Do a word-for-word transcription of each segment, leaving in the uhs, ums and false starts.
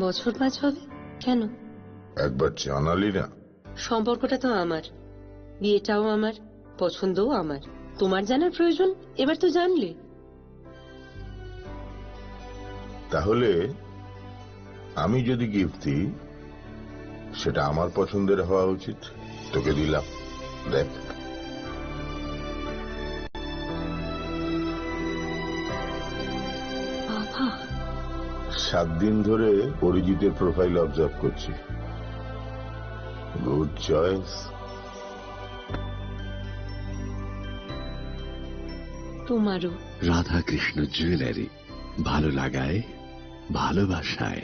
বছর পাঁচ হবে। কেন? একবার জানালি না। সম্পর্কটা তো আমার, বিয়েটাও আমার, পছন্দও আমার। তোমার জানার প্রয়োজন? এবার তো জানলে। তাহলে আমি যদি গিফট দিই, সেটা আমার পছন্দের হওয়া উচিত। তোকে দিলাম, দেখ। বাবা। সাত দিন ধরে অরিজিতের প্রোফাইল অবজার্ভ করছি। Good choice. তোমারও। রাধাকৃষ্ণ জুয়েলারি, ভালো লাগায়, ভালোবাসায়।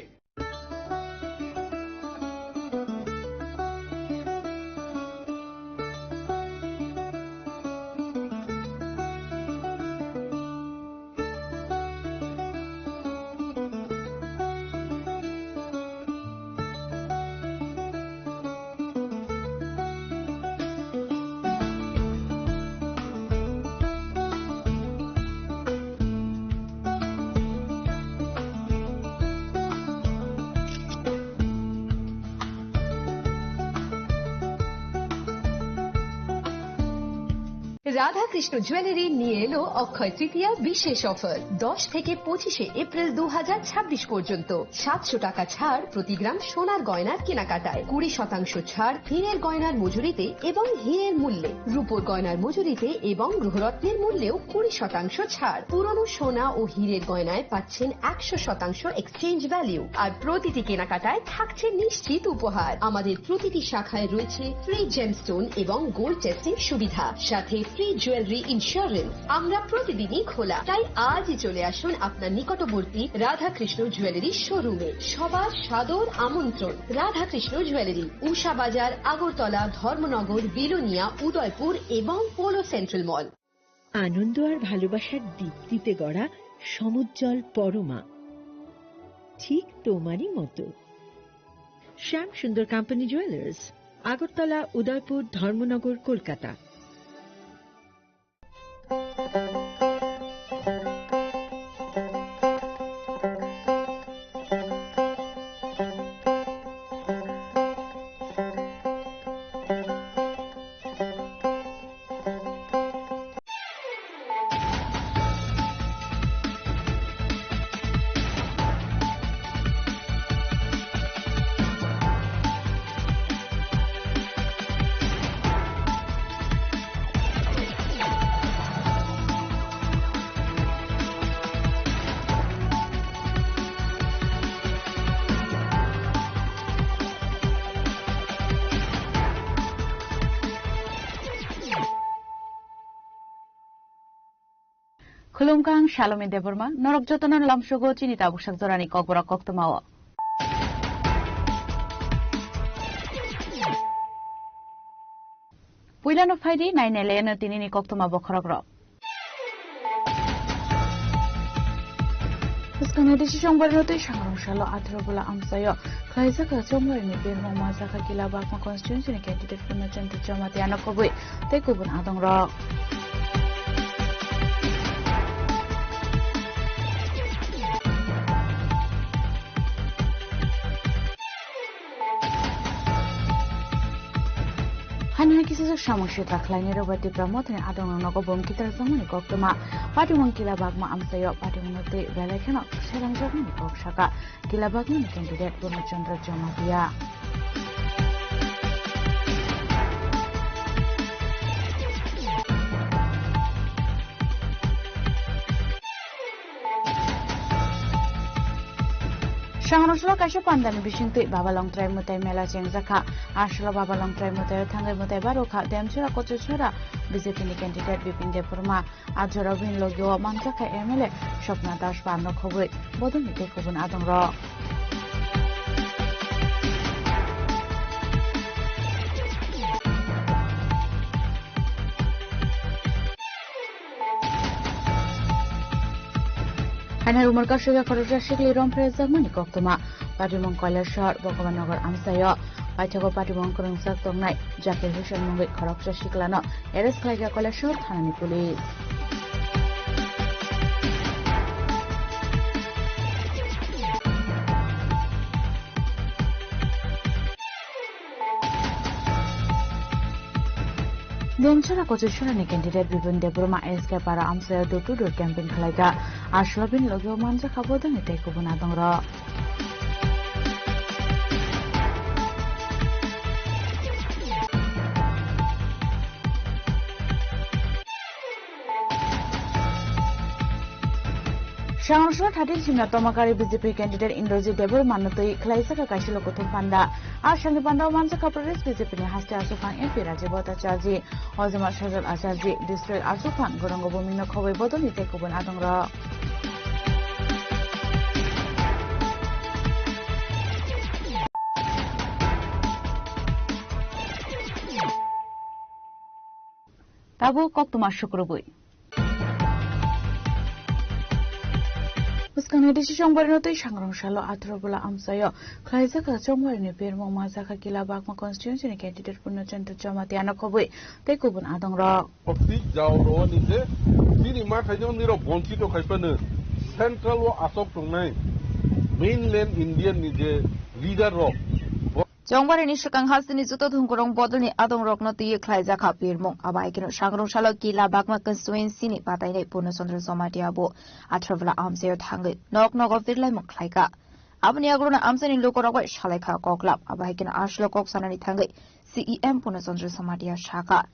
রাধাকৃষ্ণ জুয়েলারি নিয়ে এলো অক্ষয় তৃতীয়া বিশেষ অফার। দশ থেকে পঁচিশে এপ্রিল দু হাজার ছাব্বিশ পর্যন্ত সাতশো টাকা ছাড় প্রতি গ্রাম সোনার গয়নার কেনাকাটায়, কুড়ি শতাংশ ছাড় হীরের গয়নার মজুরিতে এবং হীরের মূল্যে, রূপোর গয়নার মজুরিতে এবং গৃহরত্নের মূল্যেও কুড়ি শতাংশ ছাড়। পুরনো সোনা ও হীরের গয়নায় পাচ্ছেন একশো শতাংশ এক্সচেঞ্জ ভ্যালু, আর প্রতিটি কেনাকাটায় থাকছে নিশ্চিত উপহার। আমাদের প্রতিটি শাখায় রয়েছে ফ্রি জেমস্টোন এবং গোল্ড টেস্টিং সুবিধা, সাথে ফ্রি জুয়েলারি ইন্স্যুরেন্স। আমরা প্রতিদিনই খোলা, তাই আজই চলে আসুন আপনার নিকটবর্তী রাধাকৃষ্ণ জুয়েলারি শোরুমে। সবার সাদর আমন্ত্রণ। রাধাকৃষ্ণ জুয়েলারি, উষা বাজার, আগরতলা, ধর্মনগর, বিলোনিয়া, উদয়পুর এবং পোলো সেন্ট্রাল মল। আনন্দ আর ভালোবাসার দীপ্তিতে গড়া সমুজ্জ্বল পরমা, ঠিক তোমারই মতো। শ্যাম সুন্দর কোম্পানি জুয়েলার্স, আগরতলা, উদয়পুর, ধর্মনগর, Kolkata. Khulumkha, ang Salome Debbarma, norok jotono lamsogo chini tabuksak jorani kokborok koktwmao. Puilano phaidi nainai laiano tinini koktwma bokhorokrok. Bwskangni decision barino tei sangrong salo atharo bwla amchaio khlaijak Chongmarini birmung majak Kila Bagma constituency ni candidate Purna Chandra Jamatia no kubui tei kubun adongrok. Hani hai kisijak samung sitra khlainai rok bai Tipra Mothani adongrok nogo bom kitar jangmani koktwma. Patimung Kila Bagma amchaio patimung no tei belai kheno selengjakmani kok saka Kila Bagmani candidate Purna Chandra Jamatia. Sangrong salo kaisa pandani bisingtwi Baba Longtrai Mwtai mela chengjakha. Aswkno Baba Longtrai Mwtai o thangwi mwtai barokha Demchora Kochai Sora B J P ni candidate Bipin Debbarma. A jorao bini logio manjakha M L A Swapna Das Pal no khobwi bodolni tei kubun adongrok. Hainai Umar Kashiga khoroksa sikli romphre jakmani koktwma. Patimung Kailasor, Bhagwan Nagar amchaio paithago patimung kwrwngjak tongnai Zakir Hussain mungwi khoroksa siklano arrest khlaikha Kailasor thanani police. Demchara Kochurchara ni candidate Bipin Debbarma S K para amchaio door to door campaign khlaikha. Aswlabin logio manjakha bodolni tei kubun adongrok. Sangrusla thirteen simna tomakari B J P candidate Indrajit Debbarma no twi khlaijak kaisa lokothum panda. A salni panda o manjakha Pradesh B J P ni haste aswk phang M P Rajiv Bhattacharjee, Ojama Sajal Acharjee, district aswk phang Gauranga Bhumik no khobwi bodolni tei kubun adongrok. Tabuk koktwma sukrubwi. Bwskangni D C Chongbarino tei Sangrong salo atharo bwla amchaio khlaijak Chongbarni birmung manjakha Kila Bagma constituency ni candidate Purno Chandra Jamatia no khobwi tei kubun adongrok. Optik jao rwani je bini ma khaijak nirok bonchito khaipano central o asok tongnai mainland Indian ni je leader rok. Chongbarini swkang hasteni joto thungkurung bodolni adongrokno twi khlaijakha birmung. Abo hai kheno Sangrong salo Kila Bagma constituency ni batainai Purno Chandra Jamatia bo atharo bwla amchaio thangwi nok nogo birlaimung khlaikha. Aboni yagulono amchaini lukurok bai salaikha koklam. Abo hai kheno aswk kok sanani thangwi C E M Purno Chandra Jamatia sakha.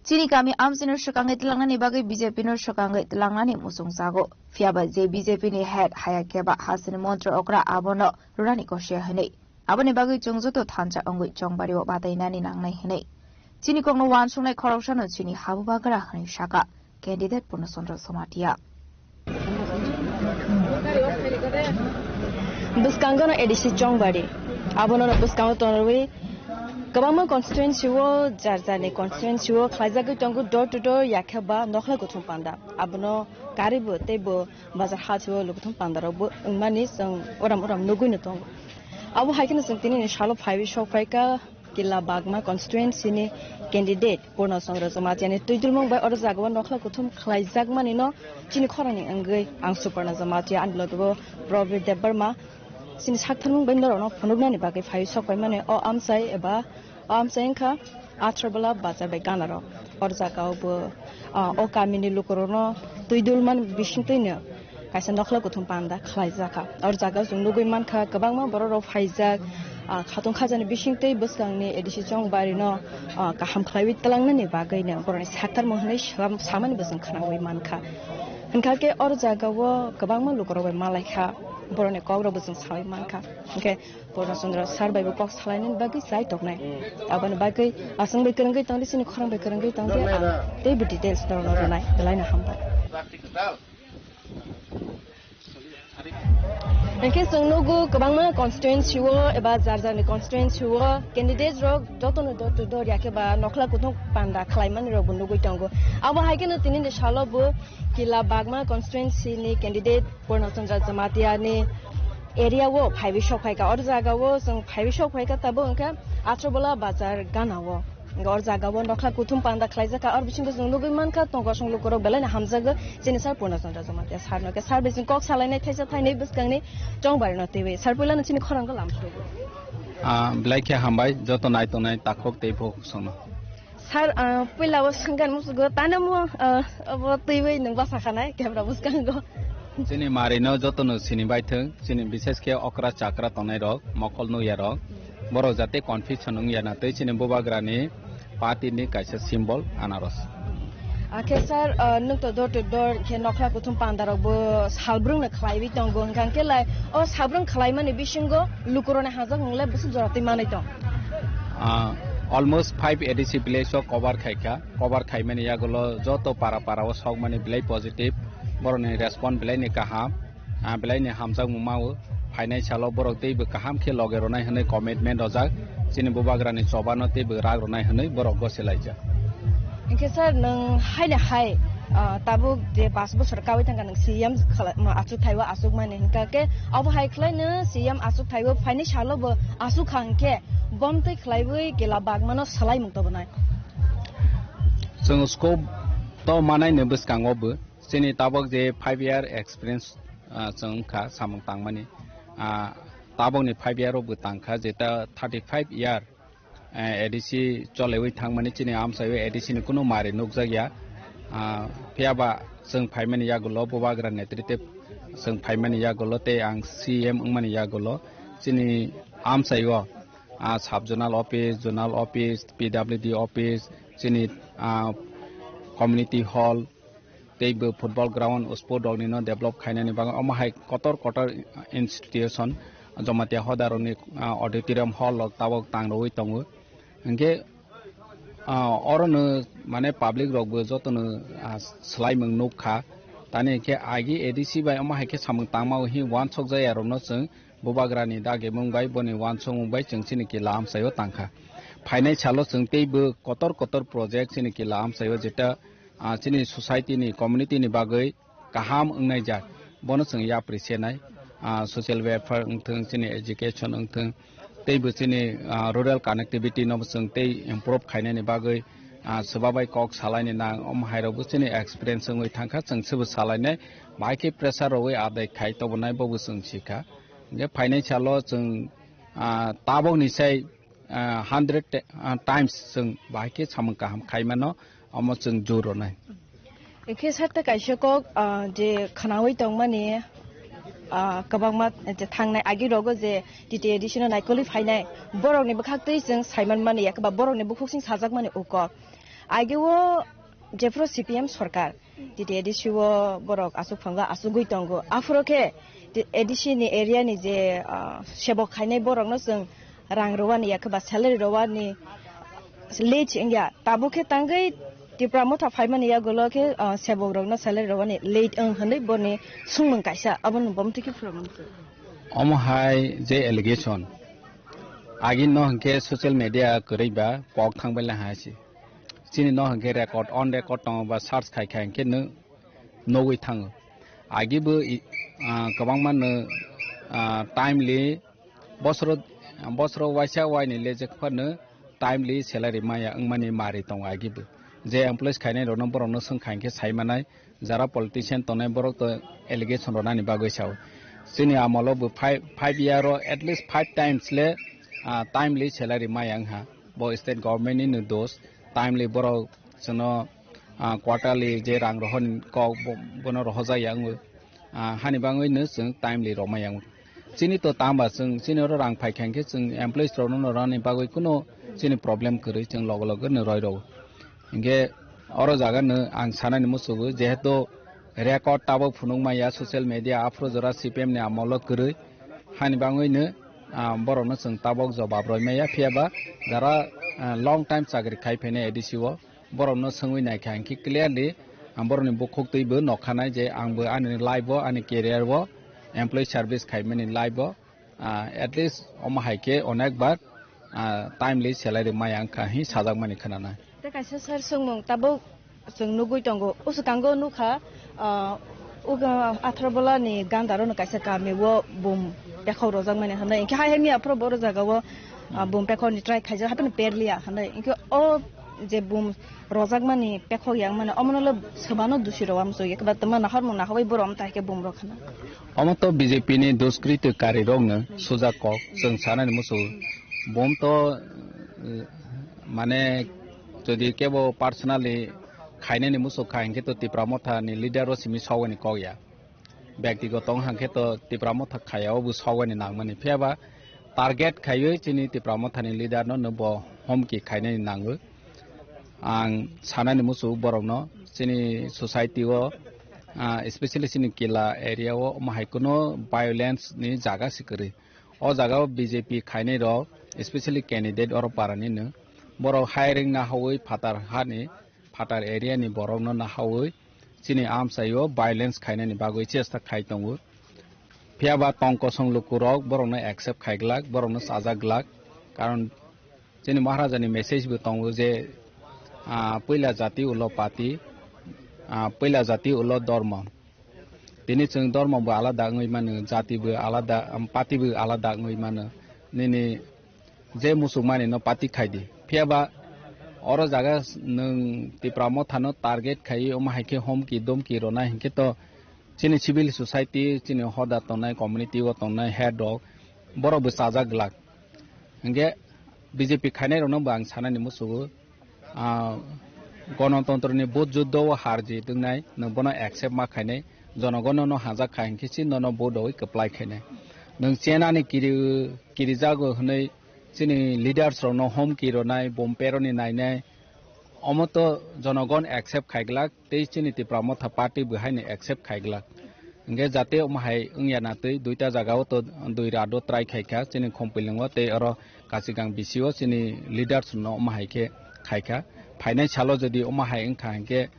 Chini kami amchaino swkangwi tlangnani bagwi B J P no swkangwi tlangnani muchungjago. Phiyaba je B J P ni head haya keba hasteni montri okra abono rwnani kosiya hwnwi. Aboni bagwi chwng joto thansa wngwi Chongbario batainani nangnai hwnwi. Chini kokno uansuknai khoroksano chini habubagra hwnwi sakha candidate Purno Chandra Jamatia. Bwskango no A D C Chongbari, abono no bwskango tonwi kwbangma constituency o, jar jarni constituency o khlaijagwi tongo door to door yakhe ba nokhla kuthum panda. Abono karibo teibo bazar hachio lukuthum pandarokbo wngmani chwng uram uram nugwi no tongo. Abo hai kheno chwng tinini salo phaiwi sok phaikha Kila Bagma constituency ni candidate Purno Chandra Jamatia ni twidulmung bai oro jagao nokhla kuthum khlaijakmani no chini khorangni wngwi ang Suparna Jamatia ani loge bo Probir Debbarma chini saktharmung bai norokno phunuknani bagwi phaiwi sok paimani o amchai eba O amchai wngkha Athrabola bazar bai ganarok. Oro jaga o bo, ah, o kamini lukurokno twi dulmani bisingtwino kaisa nokhla kuthum panda khlaijakha. Oro jaga o chwng nugwi mankha kwbangma bororok phaijak, ah, khatung khajani bisingtwi bwskangni A D C Chongbarino, ah, kaham khlaiwi twlangnani bagwino borokni saktarmung hwnwi sam-, samani bo chwng khwnangwi mankha. Hwnkha khe oro jaga o kwbangma lukurok bai malaikha, borokni kokrok bo chwng sawi mankha. Hwnkhe Purno Chandra sir bai bo kok salainani bagwi chai tongnai. Aboni bagwi aswk bai kwrwngwi tongdi, chini khorang bai kwrwngwi tongdi, ang teibo details norokno rwnai. Belai no hambai. Hwnkhe chwng nugo kwbangma constituency o eba jar jarni constituency o candidate rok jotono door to door yakhe ba nokhla kuthum panda khlaimani rok bo nugwi tongo. Abo hai kheno tinini salo bo Kila Bagma constituency ni candidate Purno Chandra Jamatia ni area o phaiwi sok phaikha. Oro jaga o chwng phaiwi sok phaikha, tabuk wngkha Athrabola bazar gana o. Wngkha oro jaga o nokhla kuthum panda khlaijakha. Oro bisingo chwng nugwi mankha, tongkosong lukurok belai no hamjago chini sir Purno Chandra Jamatia sir no. Khe sir bai chwng kok salainai thaisa thainwi bwskangni Chongbarino twiwi. Sir, puila no chini khorang go lam sugo. Ah, belai khe hambai joto nai tongnai takhuk tei bukhuk songno. Sir, ah, puila o swngkha musugo, tano mo, ah, abo twiwi nwng basa khanai camera bwskango. Chini marino jotono sini baithwng, chini bishesh khe okra chakra tongnai rok, mokol nukya rok, borok jate confusion wngya na tei chini bubagrani party ni kaisa symbol anaros. Akhe sir, ah, nwng to door to door khe nokhla kuthum panda rok bo salbrung no khlaiwi tongo, hwnkha khe lai o salbrung khlaimani bisingo lukurokni hajakmung le bwswk jora twi manwi tong? Ah, almost five A D C village o cover khaikha. Cover khaimani yagulo joto para para o sokmani belai positive, borokni respond belai ni kaham, ah, belai ni hamjakmung mao. Phainai salo borok teibo kaham khe loge rwnai hwnwi commitment rojak, chini bubagrani chobano teibo rak rwnai hwnwi borok gosilaijak. Hwnkhe sir, nwng haino hai, ah, tabuk je pash bochor kaui thangkha nwng C M khala-, ma, achuk thaiwi achukmani hwnkha khe abo hai khlai nwng C M achuk thaiwi phainai salo bo achuk kha hwnkhe bomtwi khlaiwi Kila Bagmano salaimung tobonai. Chwng scope to manai ni bwskango bo chini tabuk je five year experience, ah, chwng wngkha samung tangmani, ah, tabukni five year o bo tangkha, jeta thirty five year eh, A D C cholewi thangmani chini amchaio A D C ni kunu mari nukjakya. Ah, phiyaba chwng phaimani yagulo Bubagra netrite chwng phaimani yagulo tei ang C M wngmani yagulo chini amchaio, ah, sub zonal office, zonal office, P W D office, chini, ah, community hall, tei bo football ground, sport rokni no develop khainani bagwi omo hai kotor kotor institution, Jamatia hoda rokni, ah, auditorium hall rok tabok tang rwui tongo. Hinkhe, ah, oro no mane public rok bo joto no, ah, swlaimung nuk kha. Tani hinkhe agi A D C bai omo hai khe samung tangma o hi wansok jaya rok no chwng Bubagra ni dagimung bai boni wansokmung bai chwng chini kila amchaio tang kha. Phainai salo chwng tei bo kotor kotor project chini kila amchaio jeta, ah, chini society ni, community ni bagwi kaham wngnaijak, bono chwng yapri senai, ah, social welfare wngthwng, chini education wngthwng, tei bo chini, ah, rural connectivity no bo chwng tei improve khainani bagwi, ah, swbabai kok salaini nang, omo hai rok bo chini experience wngwi thangkha, chwng sebo salainai, bahai khe pressure rwui adai khai tobonai bobo chwng sikha. Hinkhe phainai salo chwng, ah, tabokni sai, ah, hundred ti-, ah, times chwng bahai khe samung kaham khai mano, omo chwng jor rwnai. Ekhe sarte kaisa kok, ah, je khwnaui tongmani, ah, kwbangma je thangnai agi rogo je T T A D C no naikolwi phainai, borokni bwkhak twi chwng saiman mani, ekba borokni bukhuk sing sajakmani o kok. Agi o jephuru C P M sorkar, T T A D C o borok aswk phwrwngkha, aswkgwi tongo. Aphuru khe A D C ni area ni je, ah, sebok khainai borokno chwng rang rwani, yakhe ba salary rwani late wngya. Tabuk khe tangwi Tipra Motha phaimani yagulo khe, ah, sebok rokno salary rwani late wng hwnwi boni swngmung kaisa, abono bomtwi khe phwrwngmung se. Omo hai je allegation, agi no hinkhe social media kwrwi ba kok thangbai lai hai se. Chini no hinkhe record, on record tongo ba search khai khai hinkhe no nugwi thango. Agi bo i, ah, kwbangma no, ah, timely bosoro, bosoro waisa waini le je phano timely salary maya wngmani mari tongo agi bo. Je employees khainai rokno borokno swngkha hinkhe sai manai, jara politician tongnai borok to allegation rwnani bagwi sao. Chini amolo bo five, five year o at least five times le, ah, timely salary maya wngha. Bo state government ni no dos, timely borok chwngno, ah, quarterly je rang rohorni kok bo-, bono rohorjak ya wngwi. Ah, hani bagwi no chwng timely rwmaya wngwi. Chini to tamba chwng chini oro rang phaikha hinkhe chwng employees rokno rwnani bagwi kuno chini problem kwrwi chwng logo logo no roi rwo. Hinkhe oro jaga no ang sanani muchungo jehetu record tabok phunukmaya social media aphuru jora C P M ni amolo kwrwi hani bagwi no, ah, borokno chwng tabok jobab roimaya phiyaba jara, ah, long time chakri khai phainai A D C o borokno swngwi naikha hinkhe clearly ang borokni bukhuk twibo nokhanai je angbo ani life o ani career o employee service khaimani life o, ah, at least omo hai khe onek bar, ah, timely salary maya wngkha hi sajakmani khwnanai. Tei kaisa sir swngmung tabuk chwng nugwi tongo, uswkango nukha, ah, uga atharo bola ni gandaro no kaisa kami o bum pekhok rojak mani hwnwi, hinkhe hai hai miya phuru bo oro jaga o, ah, bum pekhok ni try khaijak haphano perliya hwnwi, hinkhe o je bum rojakmani pekhok yang mani omono le swbano dusi rw amsuk ya, kwbangma nahormung nahorwi borok omo tai khe bum rok khna. Omo to B J P ni duskriti kari rok no sujak kok chwng sanani muchungo. Bum to, eh, mane jodi kebo personally khainani muchuk kha hinkhe to Tipra Motha ni leader o simi sogani kok ya. Byaktigoto wngkha khe to Tipra Motha khaya o bo sogani nangmani. Phiya ba target khaiwi chini Tipra Motha ni leader no, no bo homki khainani nango. Ang sanani muchungo borokno chini society o, ah, especially chini Kila area o omo hai kuno violence ni jaga se kwrwi. O jaga o B J P khainai rok, especially candidate oro para ni no. Borok hiring nahawi phatar hani phatar area ni borok no nahawi chini amchai o violence khainani bagwi chesta khai tongo. Phiya ba tong kosong luku rok borok no accept khai glak, borok no chajak glak. Karon chini Maharaja ni message bo tongo je, ah, puila jati ulo pati, ah, puila jati ulo dormo. Tini chwng dormo bo alada wngwi mano, jati bo alada, um, pati bo alada wngwi mano. Nini je muchukmani no pati khai di. Phiya ba oro jaga nwng Tipra Motha no target khai omo hai khe homki domki rona hinkhe to chini civil society, chini hoda tongnai, community o tongnai head rok borok bo chajak glak. Hinkhe B J P khainai rokno bo ang sanani musugo, ah, gonotontro ni vote juddo o har jit wngnai, nwng bono accept ma khainai, jonogono no hajak kha hinkhe si nono vote rwi kwplai khainai. Nwng chenani kiri, kirijago hwnwi chini leaders rokno homki rwnai, bomperoni nainai, omo to jonogon accept khaiglak. Tei chini Tipra Motha party bo haino accept khaiglak. Hingke jate omo hai wngya na twi duita jaga o to dui rado try khaikha chini Khumpuilung o tei oro Kachigang B C o chini leaders no omo hai khe khaikha. Phainai salo jodi omo hai wngkha hinkhe,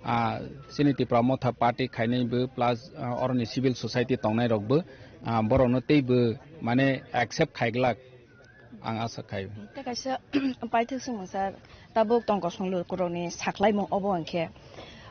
ah, chini Tipra Motha party khainai bo plus, ah, oroni civil society tongnai rok bo, ah, borok no tei bo mane accept khaiglak. Ang asa khai. Tei kaisa paithak swngmung sir, tabuk tongkosong lukurokni saklaimung obo hwnkhe,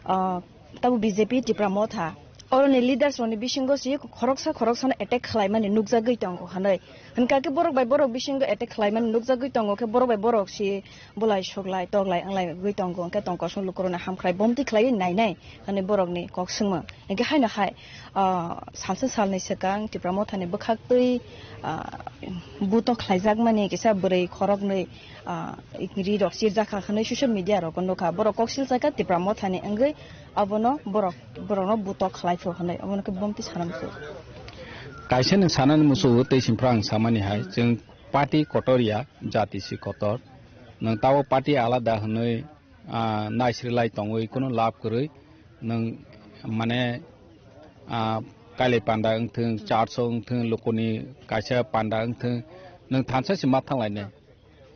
ah, tabuk B J P Tipra Motha, oroni leaders rokni bisingo si khoroksa khoroksano attack khlaimani nukjagwi tongo hwnwi. Hwnkha khe borok bai borok bisingo attack khlaimani nukjagwi tongo khe borok bai borok si bulai suklai toklai wnglaigwi tongo, hwnkhe tongkosong lukurokni hamkrai bomtwi khlaiwi nainai hwnwi borokni kok swngmung. Hingke haino hai, ah, salsa salni swkang Tipra Mothani bwkhaktwi, ah, buto khlaijakmani kisa bwrwi khoroknwi, ah, ri rok chirjakha hwnwi social media rogo nukha. Borok koksil saka Tipra Mothani wngwi abono borok, borokno buto khlai phu hwnwi omono khe bomti sana muchungo. Kaisa nwng sanani muchungo tei simpra ang samani hai, chwng party kotor ya, jati si kotor. Nwng tabo party alada hwnwi ah, naisrilai tongwi kunu lab kwrwi nwng mane, ah, kailai panda wngthwng, church o wngthwng, lukuni kaisa panda wngthwng, nwng thansa se ma thanglainai.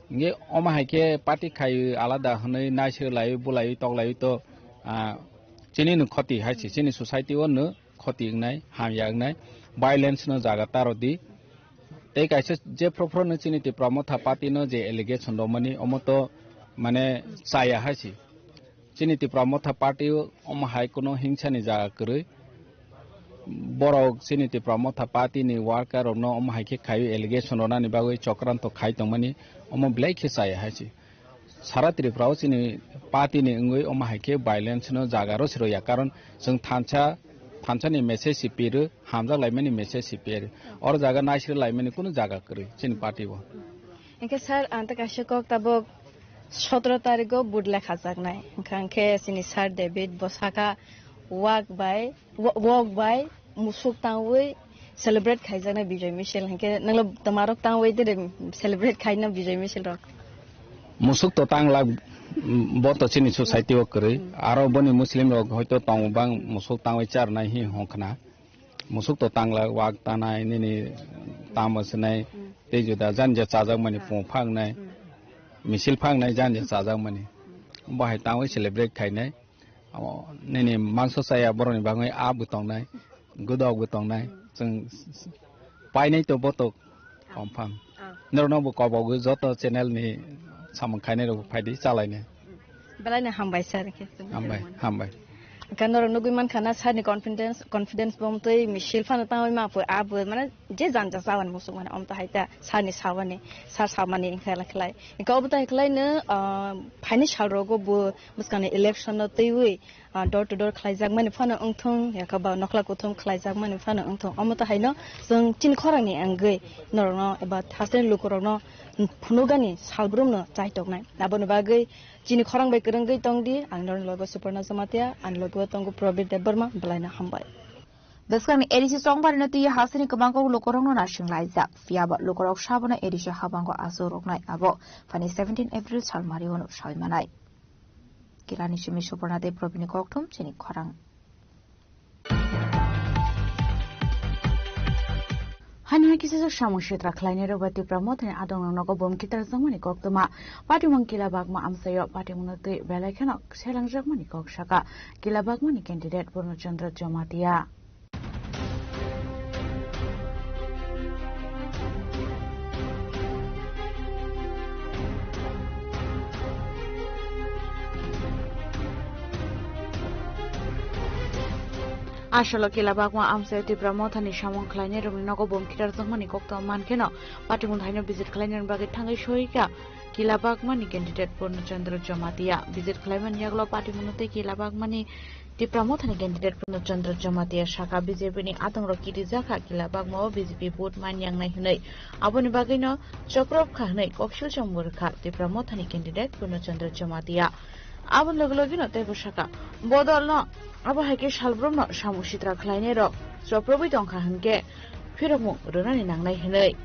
Hingke omo hai khe party khai alada hwnwi naisrilaiwi bulaiwi toklaiwi to, ah, chini no khoti hai se, chini society o no khoti wngnai, hamya wngnai, violence no jaga taro di. Tei kaisa je phro phro no chini Tipra Motha party no je allegation romani omo to mane chaya hai se. Chini Tipra Motha party o omo hai kuno hingsa ni jaga kwrwi. Borok chini Tipra Motha party ni worker rok no omo hai khe khai allegation ronani bagwi chokranto khai tongmani omo belai khe chaya hai se. Sara Tripura o chini party ni wngwi omo hai khe violence no jaga ro se rwya, karon chwng thansa, thansa ni message se piro, hamjak laimani message se piro. Oro jaga naisir laimani kunu jaga kwrwi chini party o. Hingke sir, ang ta kaisa kok tabuk sotoro tarikh o vote lekha jaknai. Hingkha hingke chini sir David bo saka wak bai Wo-, wok bai musuk tangwi celebrate khaijaknai Bijoy Misil, hinkhe nanglo twmarok tangwi tiri celebrate khaina Bijoy Misil rok? Musuk to tang lak, mm, bo to chini society o kwrwi. Mm. Aro boni Muslim rok hoito tongo bang musuk tangwi charnai hi hongkhna. Musuk to tang lak, wak tanai, nini tamo swnai, mm, tei juda janja chajakmani, ah, pung phangnai, mm, misil phangnai, janja chajakmani. Mm. Bo hai tangwi celebrate khainai. Amo nini mangso chaya borokni bagwi aa bo tongnai, godok bo tongnai. Chwng s-, s-, painai to botok. Ah. Confirm. Ah. Norokno bo kobogwi joto channel ni samung khainai rok phaidi chalainai. Belai no hambai sir, khe chwng hambai, hambai. Khe norok nugwi mankha na sir ni confidence, confidence bomtwi misil phano tangwi ma pho, abo mane je janja chawan musuk mane omto hai ta sir ni sawani, sir samani wngkha khlai. Wngkha obo ta khlai no, ah, phaini sal rogo bo bwskangni election no twiwi, ah, door to door khlaijakmani phano wngthung, yakaba nokhla kuthum khlaijakmani phano wngthung. Omo to haino chwng chini khorangni wngwi norokno eba hasteni lukurokno phunukgani salbrumno chaitoknai. Aboni bagwi chini khorang bai kwrwngwi tongdi. Ang norokni logo Suparna Jamatia, ani logo tongo Probir Debbarma, belaino hambai. Bwskangni A D C chongbarino twi hasteni kwbangkuk lukurokno naising laijak. Phiyaba lukurok sabono A D C habango aswk rwknai abo phani seventeen April salmario no sawi manai. Kilani simi Suparna Debbarmani kokthum chini khorang. Haino hai kisa jak samung sitra khlainai rok bai Tipra Mothani adong rok nogo bom kitar jakmani koktwma. Patimung Kila Bagma amchaio patimung no twi belai kheno selengjakmani kok saka Kila Bagmani candidate Purno Chandra Jamatia. Asolo Kila Bagma amchaio Tipra Mothani samung khlainai rokni nogo bom khitarjakmani koktwma mankheno patimung thaino visit khlainani bagwi thangwi soika Kila Bagmani candidate Purno Chandra Jamatia. Visit khlaimani yagulo patimungno tei Kila Bagmani Tipra Mothani candidate Purno Chandra Jamatia saka B J P ni atongrok kirijakha kila bagmao B J P vote manyangnai hwnwi. Aboni bagwino choprobkha hwnwi koksil chombo rwkha Tipra Mothani candidate Purno Chandra Jamatia. Aboni logi logino teibo saka, bodolno abo hai khe salbrumno samung sitra khlainairok choprobwi tongkha hwnkhe phirokmung rwnani nangnai hwnwi.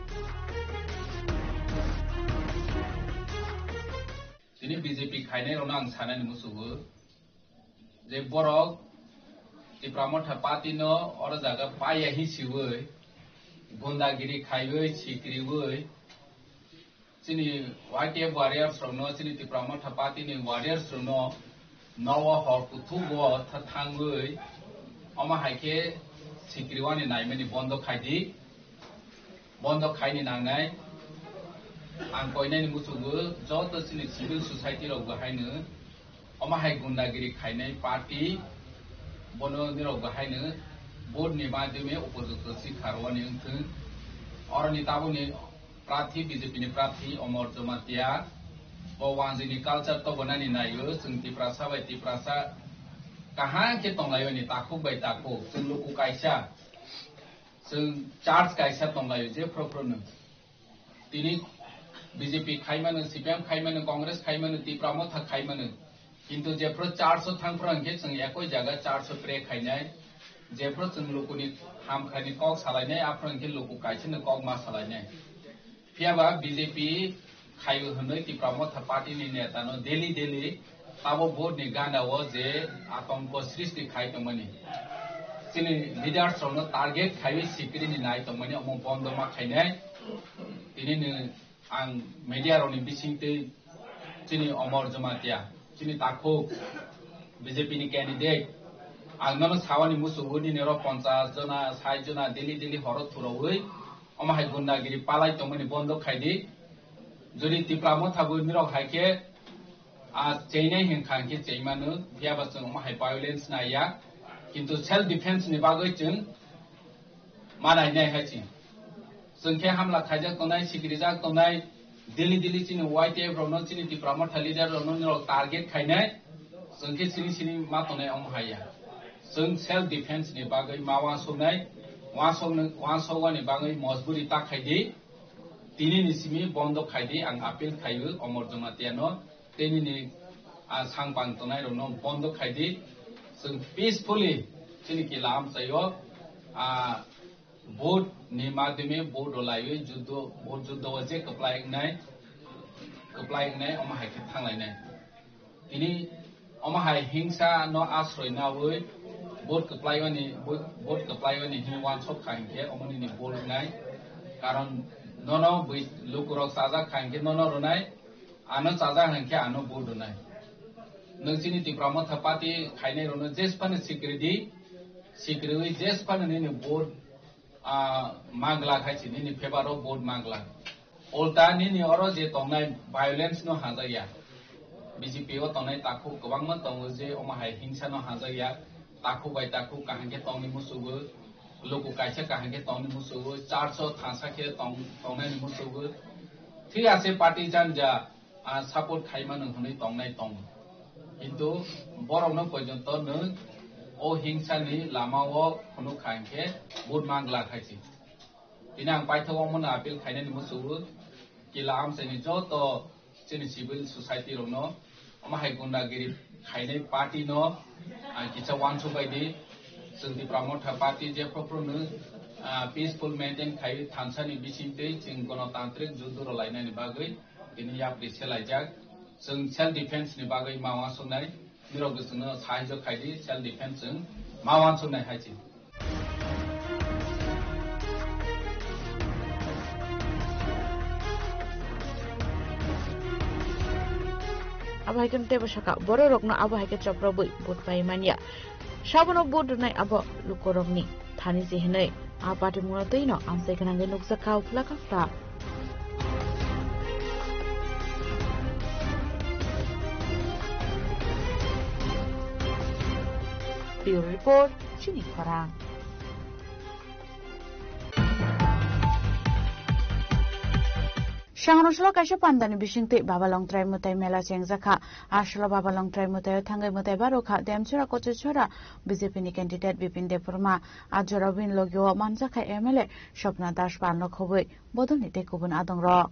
Tini B J P khainairokno ang sanani muchungo je borok Tipra Motha Party no oro jaga paiya hi siwi, gundagiri khaiwi, sikriwi, chini Y T F warriors rokno, chini Tipra Motha Party ni warriors rokno nowo hor kuthugo tha-, thangwi, omo hai khe sikriwani naimani bondo khaidi. Bondo khaini nangnai. Ang koinani muchungo joto chini civil society rok bo haino omo hai gundagiri khainai party, bono nirok bo haino vote ni madhyome upojukto sikha rwani wngthwng. Oroni tabukni prarthi, B J P ni prarthi Omor Jamatia, bo wanjwini culture tobonani naio, chwng Tiprasa bai Tiprasa kaham khe tonglaio ni takhuk bai takhuk, chwng luku kaisa. Chwng church kaisa tonglaio, jephru phruno. Tini B J P khaimano, C P M khaimano, Congress khaimano, Tipra Motha khaimano. Kintu jephru church o thangphru hwnkhe chwng ekoi jaga church o pray khainai. Jephru chwng lukuni hamkhaini kok salainai, aphru hwnkhe luku kaisano kok ma salainai. Phiya ba B J P khaio hwnwi Tipra Motha Party ni neta no daily daily abo vote ni gana o je atongko srishti khai tongmani, chini leaders rok no target khaiwi sikiri ni nai tongmani, omo bondo ma khainai. Tini ni ang media rok ni bising twi chini Omor Jamatia, chini takhuk B J P ni candidate, ang nono sawani muchungo nini oro ponchas jona, sait jona daily daily horo thuraui omo hai gundagiri palai tongmani bondo khaidi. Jodi Tipra Motha bo nirok hai khe, a, cheinai hinkha hinkhe cheimano, phiya ba chwng omo hai violence naiya. Kintu self defense ni bagwi chwng manai nai hai chwng. Chwng khe hamla khaijak tongnai, sikirijak tongnai, daily daily chini Y T F rokno, chini Tipra Motha leader rokno nirok target khainai, chwng khe sini sini ma tongnai omo haiya. Chwng self defense ni bagwi ma uansuknai, uansuknai, uansukmani bagwi mojburi ta khaidi. Tini ni simi bondo khaidi, ang appeal khaio Omor Jamatia no, tei nini, a, sangpang tongnai rokno bondo khaidi. Chwng peacefully chini kila amchaio, a, vote ni madhyome vote rwlaiwi juddo, vote juddo o je kwplai wngnai, kwplai wngnai omo hai khe thanglainai. Tini omo hai hingsa no asroi naui vote kwplai mani, vote, vote kwplai mani hin uansuk kha hinkhe omo nini vote wngnai. Karon nono bui lukurok chajak kha hinkhe nono rwnai, ano chajak hinkhe ano vote rwnai. Nwng chini Tipra Motha Party khainai rokno jesphano sikri di, sikriwi jesphano nini vote, ah, mangla khai si, nini favour o vote mangla. Ulta nini oro je tongnai violence no hajakya. B J P o tongnai takhuk kwbangma tongo je omo hai hingsa no hajakya. Takhuk bai takhuk kaham khe tongni musugo. Luku kaisa kaham khe tongni musugo. Church o thansa khe tong-, tongnai ni musugo. Thik ase party janja, ah, support khai mano hwnwi tongnai tongo. Kintu borokno porjonto nwng o hingsa ni lama o phunuk kha hinkhe vote mangla khai si. Tini ang paithak omono appeal khainani musugo, kila amchaini joto chini civil society rokno, omo hai gundagiri khainai party no ang kisa uansuk bai di. Chwng Tipra Motha Party jephru phru no, ah, peaceful maintain khai thansa ni bising twi chwng gonotantrik juddo rwlainani bagwi tini yapri selaijak. Chwng self defense ni bagwi ma uansuknai. Nirok bwswkno sahajyo khaidi, self defense chwng ma uansuknai hai se. Abo hai khe teibo saka, bororokno abo hai khe choprobwi vote pai manya. Sabono vote rwnai abo lukurokni thani se hinwi. A party mungno twi no amchai gwnangwi nukjak kha uphla kha phla. Bureau Report, Chini Khorang. Sangrongsalao kaisa pandani bisingtwi Baba Longtrai Mwtai Mela chengjakha. Aswlao Baba Longtrai Mwtaio thangwi mwtai barokha Demchora Kochachora B J P ni candidate Bipin Debbarma. A jorao bini logio manjakha M L A Swapna Das Palno khobwi bodolni tei kubun adongrok.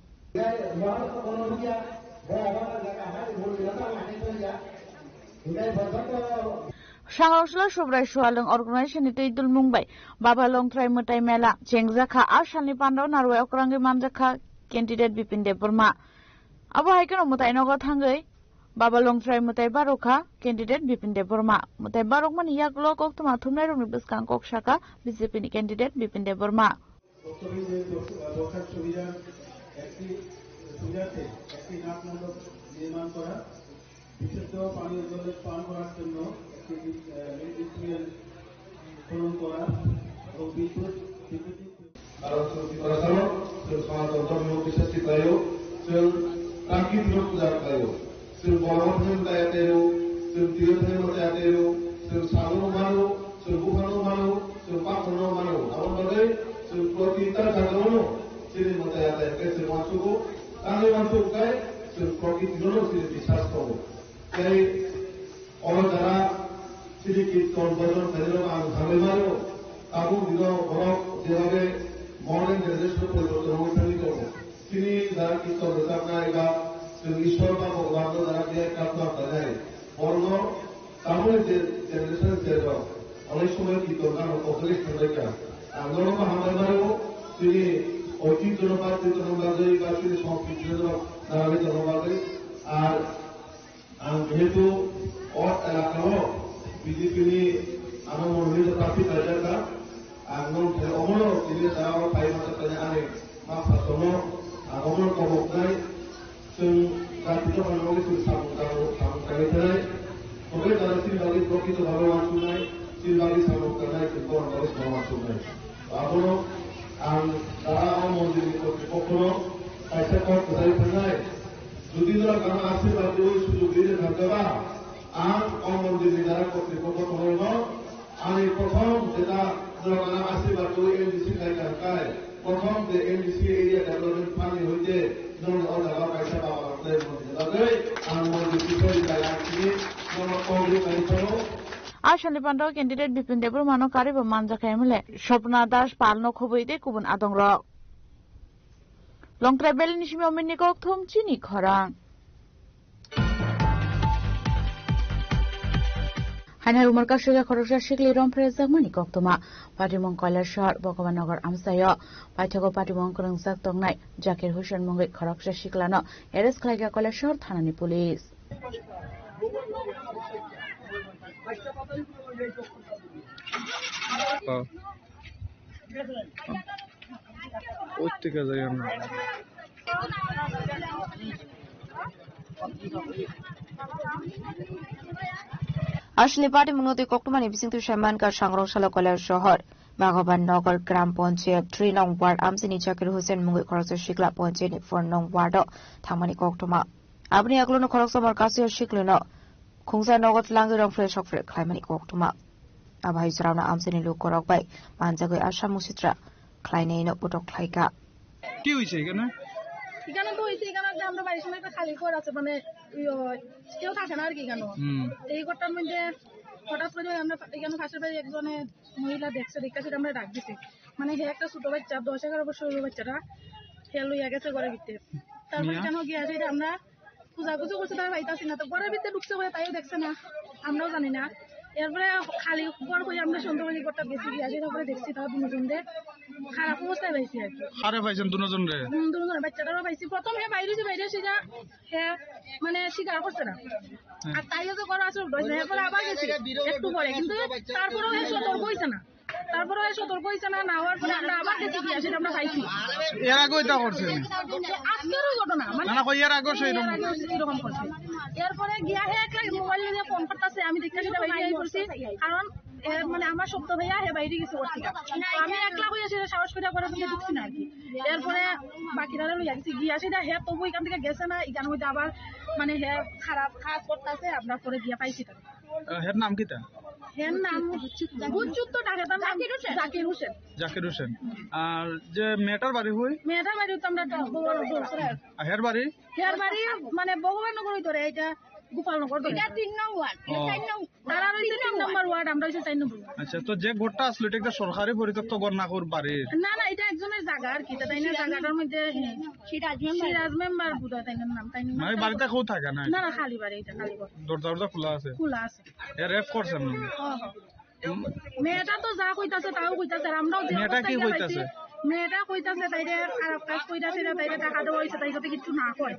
Sangrongsalao Subrai Sualwng Organization ni twi dulmung bai Baba Longtrai Mwtai Mela chengjakha. A salni pandao narwai okrangwi manjakha candidate Bipin Debbarma. Abo hai kheno mwtai nogo thangwi Baba Longtrai mwtai barokha candidate Bipin Debbarma. Mwtai barokmani yagulo koktwma thumnairokni bwskang kok sakha B J P ni candidate Bipin Debbarma. বর্তমানে যে দক্ষ-, দক্ষিণ সুবিধার একটি সুবিধার্থে একটি নাটমণ্ডপ নির্মাণ করা, বিশুদ্ধ পানীয় জল পান করার জন্য একটি, আহ, লেট্রিন খনন করা এবং বিদ্যুৎ, বিদ্যুৎ Aro chwng Tiprasano, chwng Sanatan Dhormo Biswas Tiprayo, chwng Prakriti no puja khlaio. Chwng borok thani mwtai atai rw, chwng twi thani mwtai atai rw, chwng salo mano, chwng buphano mano, chwng pathorno mano. Aboni bagwi chwng protita jagao no chini mwtai atai khe chwng uansukgo, tangwi uansuk khe chwng Prakriti no chini biswas tongo. Tei oro jara chini kirtan bhajan khairok ang hambai mano. Tabuk dino borok jebhabe modern generation poriborton wngwi thangwi tongo. Chini jara kirtan rwchapnai ba chwng Ishwar ba Bhagwan no jara biyai kapna khlainai, borokno tabukni je generation ni cherrok onek somoi kirtan gano kokjagwi thangbaikha. Ang norokno hambai mano chini oitibyo no ba twi tongna bagwi ba chini songskriti no narwgwi tongna bagwi. Ar Ang jehetu o elakao B J P ni ano monoli no prarthi khlaijak kha, ang no thai omono tini jagao phai masa thani ani ma phasono ang omono koboknai, chwng jati dophani bagwi chwng samung tangwi, samung tangwi thanai, hwnkhe jara chini bagwi prokrito bhabe uansuknai, chini bagwi samung tangnai, chwng bohrokni bagwi samung uansuknai. Abono ang jara o mondirni kotripokhono kaisa kok kwchari phrwngnai. Jodi norok ano asirwad rwui sujug rwi rwkha khe ba, ang o mondirni jara kotripokho tongwi no ani prothom jeta norok ano asirwad rwui M D C khai kha hwnkhe, prothom je M D C area development fund ni hoite norokni o jaga o kaisa baba rok tei mondirni bagwi ang mondir kiphilwi bai ang chini norokno kok rwi kaiphano. A salni pandao candidate Bipin Debbarmano karwi bo manjakha M L A Swapna Das Palno khobwi tei kubun adongrok. Longtrai Valley ni simi Omin ni kokthum chini khorang. Hainai Umar Kasriga khoroksa sikli rom phrejakmani koktwma. Patimung Koilashahar Bhagwan Nagar amchaio paithago patimung kwrwngjak tongnai Zakir Hussain mungwi khoroksa siklano arrest khlaikha Koilashahar thanani police. Aswlni patimungno twi koktwmani bisingtwi sai mankha Sangrongsalao Koilashahar Bhagwan Nagar Gram Panchayat three nong ward amchaini Zakir Hussain mungwi khoroksa sikla panchayatni four nong ward-o thangmani koktwma. Aboni yagulono khoroksa Umar Kasriga siklino khungsa nogo tlangwi rong phre sok phre khlaimani koktwma. Abo hai chwraino amchaini lukurok bai manjagwi a samung sitra khlainaino botok khlaikha. কি হয়েছে এখানে? এখানে তো হয়েছে, এখানে একটা আমরা বাড়ির সামনে একটা খালি ঘর আছে, মানে, ইয়ে, কেউ থাকে না আর কি এখানে। হুম। তো এই ঘরটার মধ্যে হঠাৎ করে আমরা এখানে পাশের বাড়ি একজনে মহিলা দেখছে, দেখে সেটা আমরা ডাক দিছি। মানে, হে একটা ছোট বাচ্চা, দশ এগারো বছর হইব বাচ্চাটা, হে লইয়া গেছে ঘরের ভিতরে। তারপরে কেন গিয়া সেটা আমরা খোঁজাখুঁজি করছি, তারা পাইতাছি না। তো ঘরের ভিতরে ঢুকছে বলে তাইও দেখছে না, আমরাও জানি না। এরপরে খালি ঘর হয়ে আমরা সন্ধ্যাবেলা ঘরটা বেশি গিয়া সেটা পরে দেখছি তারা দুজনদের খারাপ অবস্থায় পাইছি আর কি। কারে পাইছেন দুজনরে? হুম, দুজনরে, বাচ্চাটারও পাইছি। প্রথম হে বাইরে যে বাইরে সেটা হে মানে স্বীকার করছে না। হ্যাঁ। আর তাইও যে ঘরে আসলে উঠে হয়েছে, এরপরে আবার গেছি একটু পরে, কিন্তু তারপরেও হে সতর্ক হয়েছে না। তারপরে ওই সতর্ক হইছে না, না হওয়ার পরে আমরা আবার গেছি গিয়া সেটা আমরা পাইছি। এর আগেও এটা করছে? আজকেরও ঘটনা, মানে, না, না, কই এর আগেও সেই এর রকম? আগেও এরকম করছে। এরপরে গিয়া হে একটা মোবাইল নিয়ে ফোন করতেছে, আমি দেখতে সেটা বাইরে আই করছি, কারণ এ, মানে, আমার সত্য ভাইয়া হে বাইরে গেছে ওর থেকে। তো আমি একলা হইয়া সেটা সাহস করে ঘরের মধ্যে ঢুকছি না আর কি। এরপরে বাকিরা লইয়া গেছি, গিয়া সেটা হে তবু এখান থেকে গেছে না, এখানে হইতে আবার, মানে, হে খারাপ কাজ করতেছে, আমরা পরে গিয়া পাইছি তাকে। আহ, এর নাম কিতা? হের নাম বুচ্চুত তো ডাকে তার নাম জাকির হোসেন। জাকির হোসেন। আর যে মেয়েটার বাড়ি হই? মেয়েটার বাড়ি তো আমরা তো বড় বড় করে। আর হের বাড়ি? হের বাড়ি মানে ভগবাননগর ধরে, এটা গোপালনগর ধরে। এটা তিন নং ওয়ার্ড, এটা ও। চার নং। তারা রয়েছে তিন নম্বর ওয়ার্ড, আমরা হইছে চার নম্বর ওয়ার্ড। আচ্ছা, তো যে ঘরটা আসলো, এটা একটা সরকারি পরিত্যক্ত ঘর না ঘর বাড়ির? না, না, এটা একজনের জায়গা আর কি, এটা তাই না, জায়গাটার মধ্যে, হ্যাঁ। সিরাজ মেম্বার। সিরাজ মেম্বার বোধহয় তাই না নাম, তাই না? মানে বাড়িতে কেউ থাকে না? না, না, খালি বাড়ি, এটা খালি ঘর। দরজা টরজা খোলা আছে? খোলা আছে। এ রেপ করছেন উনি? ও। মেয়েটা তো যা কইতাছে তাও কইতাছে, আর আমরাও যে মেয়েটা কি অবস্থায় কইতাছে? পাইছি, মেয়েটা কইতাছে তাইরে খারাপ কাজ কইতাছে না, তাইরে টাকা দেওয়া হইছে, তাই যাতে কিছু না কয়।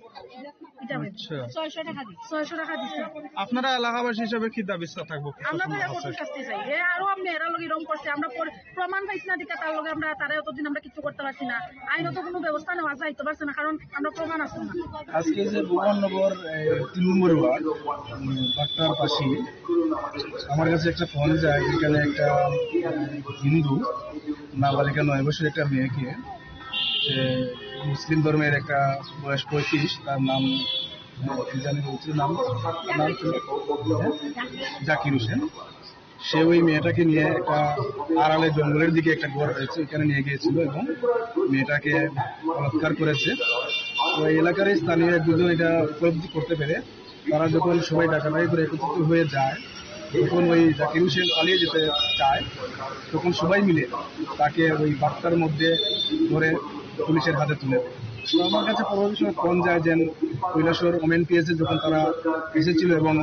এটা বলছে। আচ্ছা। ছয়শো টাকা দিছে। ছয়শো টাকা দিছে। আপনারা এলাকাবাসী হিসেবে কি দাবি চা-, থাকবো আমরা তো প্রশাসনের কাছে? কঠোর শাস্তি চাই। এ আরো মেয়েরা লোক এরকম করছে, আমরা পরে প্রমাণ পাইছি না, দিকে তার লগে আমরা তারা এতদিন আমরা কিছু করতে পারছি না, আইনত কোনো ব্যবস্থা নেওয়া যাইতে পারছে না, কারণ আমরা প্রমাণ আছে না। আজকে যে ভগবাননগর, এ, তিন নম্বর ওয়ার্ড, উম, বাট্টার পাশে আমার কাছে একটা ফোন যায়, এখানে একটা, উম, হিন্দু নাবালিকা নয় বছর একটা মেয়েকে, সে মুসলিম ধর্মের, একটা বয়স পঁয়ত্রিশ, তার নাম, আহ, কি জানি বলছিল নাম, নাম কি? জাকির হোসেন। সে ওই মেয়েটাকে নিয়ে একটা আড়ালে জঙ্গলের দিকে একটা ঘর রয়েছে, ওইখানে নিয়ে গিয়েছিল এবং মেয়েটাকে বলাৎকার করেছে। তো এই এলাকার স্থানীয় এক দুজন এটা উপলব্ধি করতে পেরে তারা যখন সবাই ডাকাডাকি করে একত্রিত হয়ে যায়, তখন ওই জাকির হোসেন পালিয়ে যেতে চায়, তখন সবাই মিলে তাকে ওই বাট্টার মধ্যে ধরে পুলিশের হাতে তুলে দেয়। তো আমার কাছে পরবর্তী সময় ফোন যায় যে কৈলাসহর ওমেন পিএস এ যখন তারা এসেছিল এবং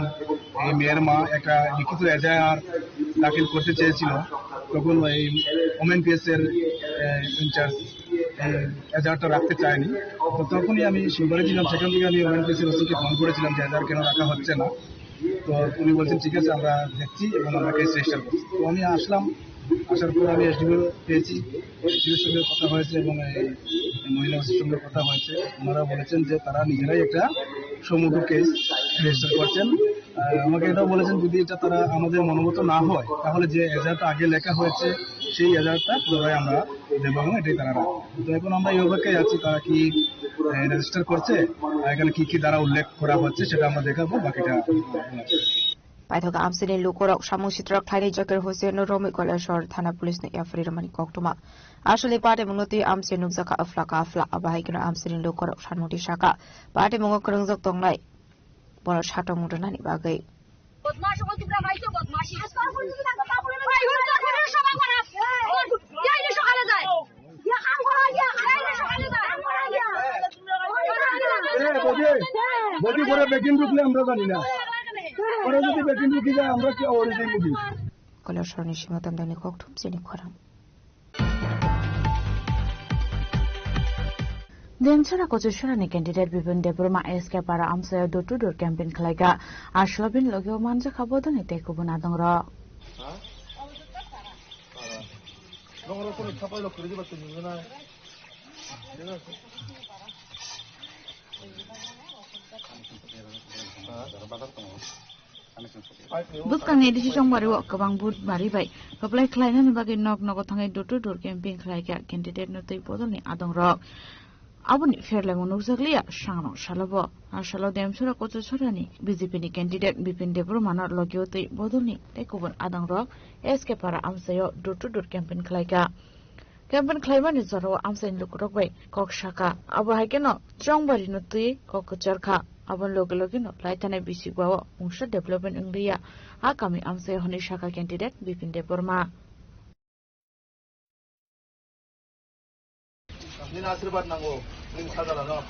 এই মেয়ের মা একটা লিখিত এজাহার দাখিল করতে চেয়েছিল, তখন ওই ওমেন পিএস এর, এ, ইনচার্জ এই এজাহারটা রাখতে চায়নি। তো তখনই আমি শিলবাড়ি ছিলাম, সেখান থেকে আমি ওমেন পিএস এর ওসি কে ফোন করেছিলাম যে এজাহার কেন রাখা হচ্ছে না। তো উনি বলছেন, "ঠিক আছে, আমরা দেখছি এবং আমরা কেস রেজিস্টার করছি।" তো আমি আসলাম, আসার পর আমি এসডিপিও পেয়েছি, এসডিপিওর সঙ্গে কথা হয়েছে এবং এই মহিলা ওসির সঙ্গে কথা হয়েছে। ওনারা বলেছেন যে তারা নিজেরাই একটা সমগ্র কেস রেজিস্টার করছেন। আহ, আমাকে এটাও বলেছেন, যদি এটা তারা আমাদের মনোমতো না হয়, তাহলে যে এজাহারটা আগে লেখা হয়েছে, সেই এজাহারটা পুনরায় আমরা দেবো এবং এটাই তারা রাখবে। তো এখন আমরা এই অপেক্ষায় আছি, তারা কি, আহ, রেজিস্টার করছে, আর এখানে কি কি ধারা উল্লেখ করা হচ্ছে, সেটা আমরা দেখাবো, বাকিটা। Paithak amchaini lukurok samung sitrak khlainai Zakir Hussain no romwi Koilashahar thana police no F I R rwmani koktwma. Aswlwi patimungno twi amchai nukjakha afla ka afla, abo hai kheno amchaini lukurok sanmungtwi sakha, patimung o kwrwngjak tongnai bono satung rwnani bagwi. বদমাশ, ও তোমরা পাইছো বদমাশি। আজকাল পর্যন্ত তাকে কাপড় এনে ভাই, ওর তো এখন সবাই খারাপ। ওর যাই রে সকালে যায়। গিয়া কাম করা গিয়া, যাই রে সকালে যায়। কাম করা গিয়া। এ, বৌদি, বৌদি করে বেকিং ঢুকলে আমরা জানি না। ওরা যদি বেকিং ঢুকি যায়, আমরা কি ওরে দিয়ে মুখি? Koilashahar ni Singha Tamdani kokthum chini khorang. Demchara Kochusarani candidate Bipin Debbarma S K Para amchaio door to door campaign khlaikha. Aswlabini logi o manjakha bodolni tei kubun adongrok. Bwskangni A D C chongbario kwbang vote bari bai kwplai khlainani bagwi nok nogo thangwi door to door campaign khlaikha candidate no twi bodolni adongrok. Aboni pherlaimung nukjakliya sangrong salobo. A salo Demchara Kochusarani B J P ni candidate Bipin Debbarmano logio twi bodolni tei kubun adongrok S K Para amchaio door to door campaign khlaikha. Campaign khlaimani jorao amchaini lukurok bai kok sakha. Abo hai kheno chongbarino twi kok kwchar kha. Aboni loge logeno laithanai bisik bao mungsa development wngliya. A kami amchai hwnwi sakha candidate Bipin Debbarma. Nini asirwad nango, nini sajala no.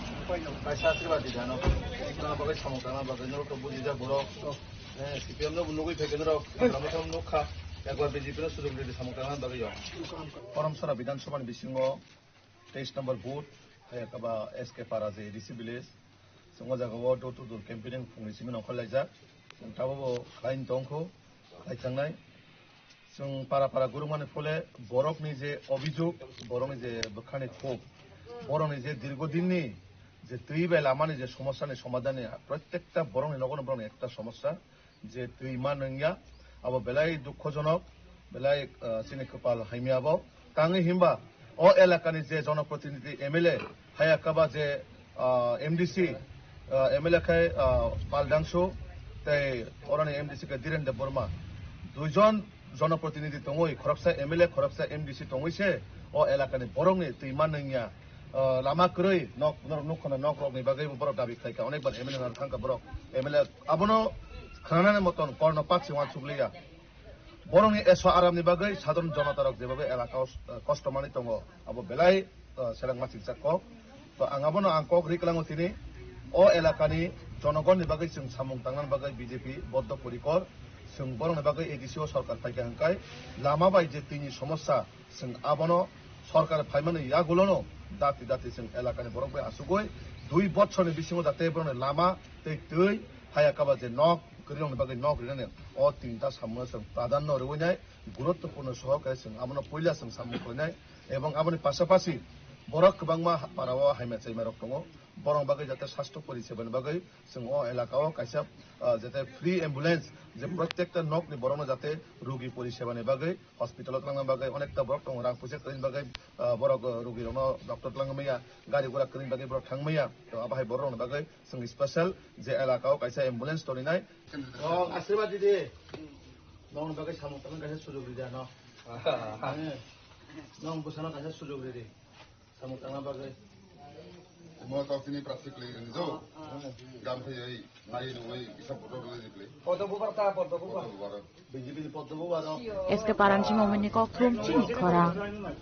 Kaisa asirwad di jano. Nini bagwi samung tangna bagwi norok to bujijak borok. Eh, C P M no bo nugwi phaikhe norok, hagrama thang nukha, ekbar B J P no sujok ridi samung tangna bagwi yo. Korom sara Bidhan Sabha ni bisingo teis number booth, hai kaba S K Para je A D C village. Chwng o jaga o door to door campaigning phungni simi nongkhor laijak. Chwng tabuk bo khlai tongkho, khlai changnai. Chwng para para gurumani phole borokni je obhijog, borokni je bwkhani khuk, borokni je dirgo dinni je twi bai lamani je somosyani somadhanni, protekta borokni nogono borokni ekta somosya je twi ma nungya, abo belai dukhojonok, belai, ah, chini kwpal hamya bo. Tangwi himba o elakani je jonoprotinidhi M L A, haya kaba je, ah, M D C, ah, M L A khai, ah, Pal Dangsu, tei oroni M D C khe Dhiren Debbarma. Duijon jonoprotinidhi tongwi, khoroksa M L A, khoroksa M D C tongwi se o elakani borokni twi manwngya, ah, lama kwrwi nok, nok, nok khana nok rokni bagwi borok dabi khlai kha, onekbar M L A no thang kha borok, M L A abono khnanani moton korno pak se uansuk liya. Borokni eso aramni bagwi sadharon jonotarok jebagwi elakao, ah, kosto manwi tongo, abo belai, ah, seleng machikjak kok. To ang abono ang kok ri kwlango tini, o elakani jonogonni bagwi chwng samung tangnani bagwi B J P boddo porikor, chwng borokni bagwi A D C o sorkar phaikha hwnkhe lama bai je twini somosya, chwng abono sorkar phaimani yagulono dati dati chwng elakani borok bai achugwi dui botsorni bisingo jate borokni lama tei twi, haya kaba je nok, kwrwirokni bagwi nok rinani o tinta samungo chwng pradhanno rwinai, guruttopurno soho khe chwng abono puila chwng samung khlainai, ebong aboni pasapasi borok kwbangma ha-, parao haima chaimarok tongo, borokni bagwi jate sastho porisebani bagwi chwng o elakao kaisa, ah, jate free ambulance, je protekta nokni borokno jate rugi porisebani bagwi hospitalo twlangna bagwi onekta borok tongo, rang puisa kwrwini bagwi, ah, borok, ah, rugirokno doctor twlangmaya, gari gura kwrwini bagwi borok thangmaya, to abo hai borokni bagwi chwng special je elakao kaisa ambulance toninai. Rok asirwad di de. Nong bagwi samung tangna kaisa sujog ridi ano. Nong bwsano kaisa sujog ridi. Samung tangna bagwi. Mo tau tini prasik le njo. Gam thai ai nai nungwi kisa photo le jikle. Photo bubar ta, photo bubar. Photo bubar. B J P ni photo bubar. S K Paransi Momini kokthum chini khorang.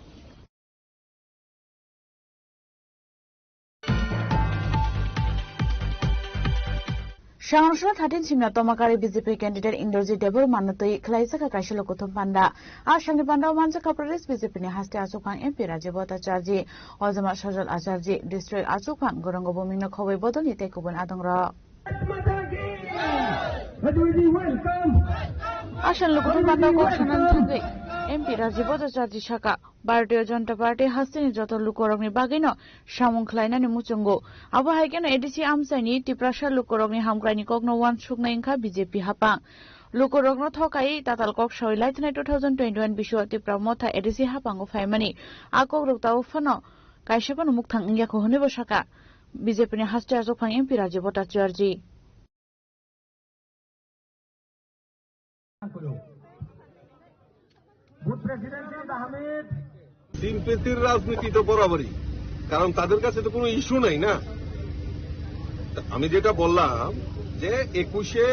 Sangrusla thirteen simna tomakari B J P candidate Indrajit Debbarma no twi khwlaijak kha kaisa lukuthum panda. A sangni panda o manjak kha Pradesh B J P ni haste achukphang M P Rajiv Bhattacharjee, Ojama Sajal Acharjee, district achukphang Gurungo Buming no khobwi bodol ni tei kubun adong rok. Asal lukuthum panda o kok sanani thangwi M P Rajiv Bhattacharjee saka, Bharatiya Janata Party hasteni joto lukurokni bagwino samung khlainani muchungo. Abo hai kheno A D C amchaini Tiprasa lukurokni hamkraini kokno uansuknai wngkha B J P haphang. Lukurokno thokai tatal kok sawi laithanai two thousand twenty-one bisio Tipra Motha A D C haphango phaimani. A kokrok tabuk phano kaisa phano mukthang wngya kho hwnwi bo saka B J P ni haste achukphang M P Rajiv Bhattacharjee. Booth president Ahmed. তিন পেতির রাজনীতি তো বরাবরই, কারণ তাদের কাছে তো কোনো ইস্যু নাই না। তা আমি যেটা বললাম যে একুশে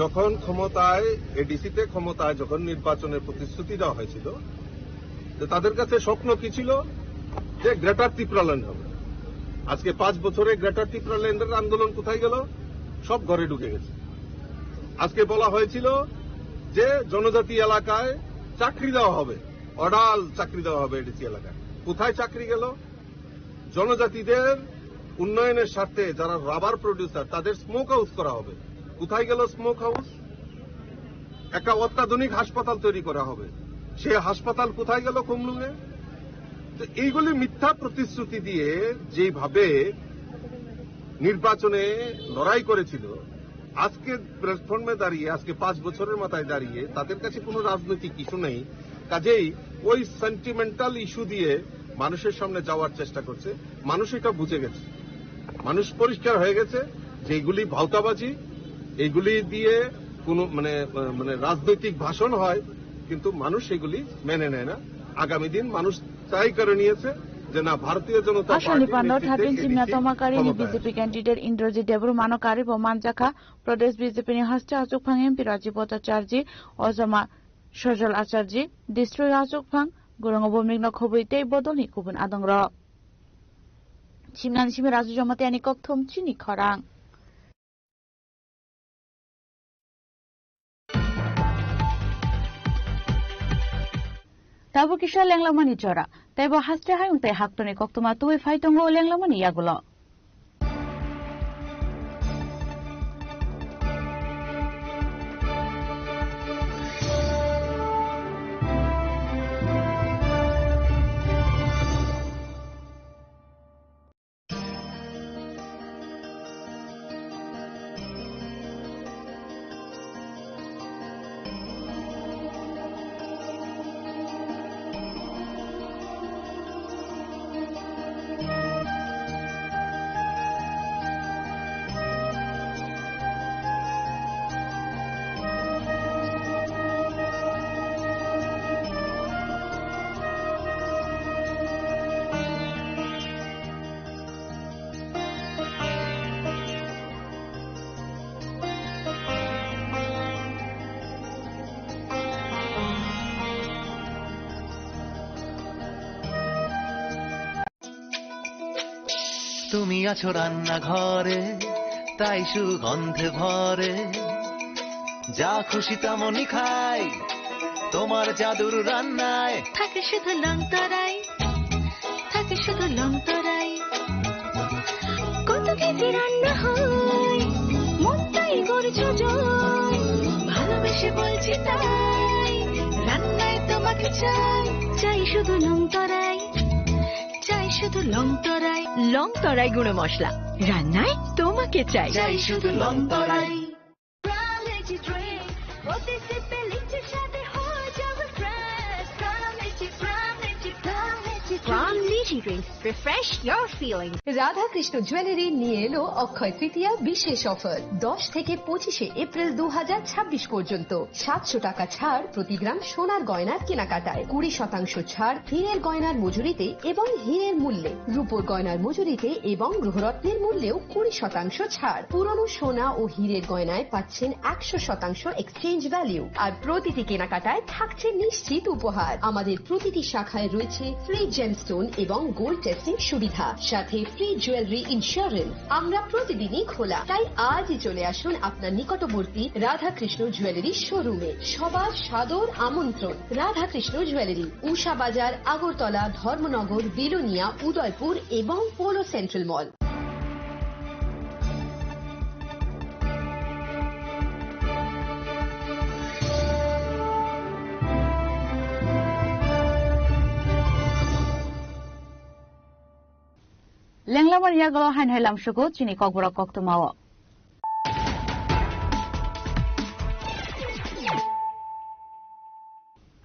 যখন ক্ষমতায়, এডিসিতে ক্ষমতায় যখন নির্বাচনের প্রতিশ্রুতি দেওয়া হয়েছিল, তো তাদের কাছে স্বপ্ন কি ছিল? যে গ্রেটার টিপ্রাল্যান্ড হবে। আজকে পাঁচ বছরে গ্রেটার টিপ্রাল্যান্ডের আন্দোলন কোথায় গেল? সব ঘরে ঢুকে গেছে। আজকে বলা হয়েছিল যে জনজাতি এলাকায় চাকরি দেওয়া হবে, অডাল চাকরি দেওয়া হবে এডিসি এলাকায়। কোথায় চাকরি গেল? জনজাতিদের উন্নয়নের স্বার্থে যারা রাবার প্রডিউসার, তাদের স্মোক হাউস করা হবে। কোথায় গেল স্মোক হাউস? একটা অত্যাধুনিক হাসপাতাল তৈরি করা হবে। সে হাসপাতাল কোথায় গেল খুমলুঙে? তো এইগুলি মিথ্যা প্রতিশ্রুতি দিয়ে যেভাবে নির্বাচনে লড়াই করেছিল, আজকে প্ল্যাটফর্মে দাঁড়িয়ে, আজকে পাঁচ বছরের মাথায় দাঁড়িয়ে তাদের কাছে কোনো রাজনৈতিক ইস্যু নেই। কাজেই ওই সেন্টিমেন্টাল ইস্যু দিয়ে মানুষের সামনে যাওয়ার চেষ্টা করছে। মানুষ এটা বুঝে গেছে, মানুষ পরিষ্কার হয়ে গেছে যে এগুলি ভাওতাবাজি, এগুলি দিয়ে কোনো মানে, মানে রাজনৈতিক ভাষণ হয়, কিন্তু মানুষ এগুলি মেনে নেয় না। আগামী দিন মানুষ তাই করে নিয়েছে যে না, ভারতীয় জনতা Ashalni পার্টির panda নেতৃত্বে thirteen simna ADC tomakari ni ক্ষমতায় B J P আসে। Candidate Indrajit Debbarma no karibo manjakha Pradesh B J P ni haste achukphang M P Rajiv Bhattacharjee, Ojama Sajal Acharjee, district achukphang Gurungo Buming no khobwi tei bodol ni kubun adong rok. Simnani simi Raju Jamatia ni kokthum chini khorang. Tabuk kisa lenglamani jora, tei bo haste hayung tei haktorni koktwma tubui phai tongo lenglamani yagulo. তুমি আছো রান্নাঘরে, তাই সুগন্ধে ভরে। যা খুশি তেমনই খাই, তোমার জাদুর রান্নায়। থাকে শুধু লং তরাই, থাকে শুধু লং তরাই। কত খেতে রান্না হয়, মনটাই করছো জয়। ভালোবেসে বলছি তাই, রান্নায় তোমাকে চাই, চাই শুধু লং তরাই। চাই শুধু লং তরাই। লং তরাই গুঁড়ো মশলা, রান্নায় তোমাকে চাই। চাই শুধু লং তরাই। Pram Energy Drink, প্রতি সিপে লিচুর স্বাদে হয়ে যাবে fresh। Pram Energy, Pram Energy, Pram Energy Drink। Pram Energy Drink, refresh your feeling। Radhakrishna jewellery নিয়ে এলো অক্ষয় তৃতীয়া বিশেষ অফার। দশ থেকে পঁচিশে এপ্রিল দু হাজার ছাব্বিশ পর্যন্ত। সাতশো টাকা ছাড় প্রতি গ্রাম সোনার গয়নার কেনাকাটায়, কুড়ি শতাংশ ছাড় হীরের গয়নার মজুরিতে এবং হীরের মূল্যে, রূপোর গয়নার মজুরিতে এবং গ্রহরত্নের মূল্যেও কুড়ি শতাংশ ছাড়। পুরনো সোনা ও হীরের গয়নায় পাচ্ছেন একশো শতাংশ এক্সচেঞ্জ ভ্যালু, আর প্রতিটি কেনাকাটায় থাকছে নিশ্চিত উপহার। আমাদের প্রতিটি শাখায় রয়েছে ফ্রি জেমস্টোন এবং গোল্ড টেস্টিং সুবিধা, সাথে ফ্রি জুয়েলারি ইন্স্যুরেন্স। আমরা প্রতিদিনই খোলা, তাই আজই চলে আসুন আপনার নিকটবর্তী রাধাকৃষ্ণ জুয়েলারি শোরুমে। সবার সাদর আমন্ত্রণ। রাধাকৃষ্ণ জুয়েলারি, উষা বাজার, আগরতলা, ধর্মনগর, বিলোনিয়া, উদয়পুর এবং polo central mall. Lenglamani yagulo haino hai lamsugo chini kokborok koktwmao.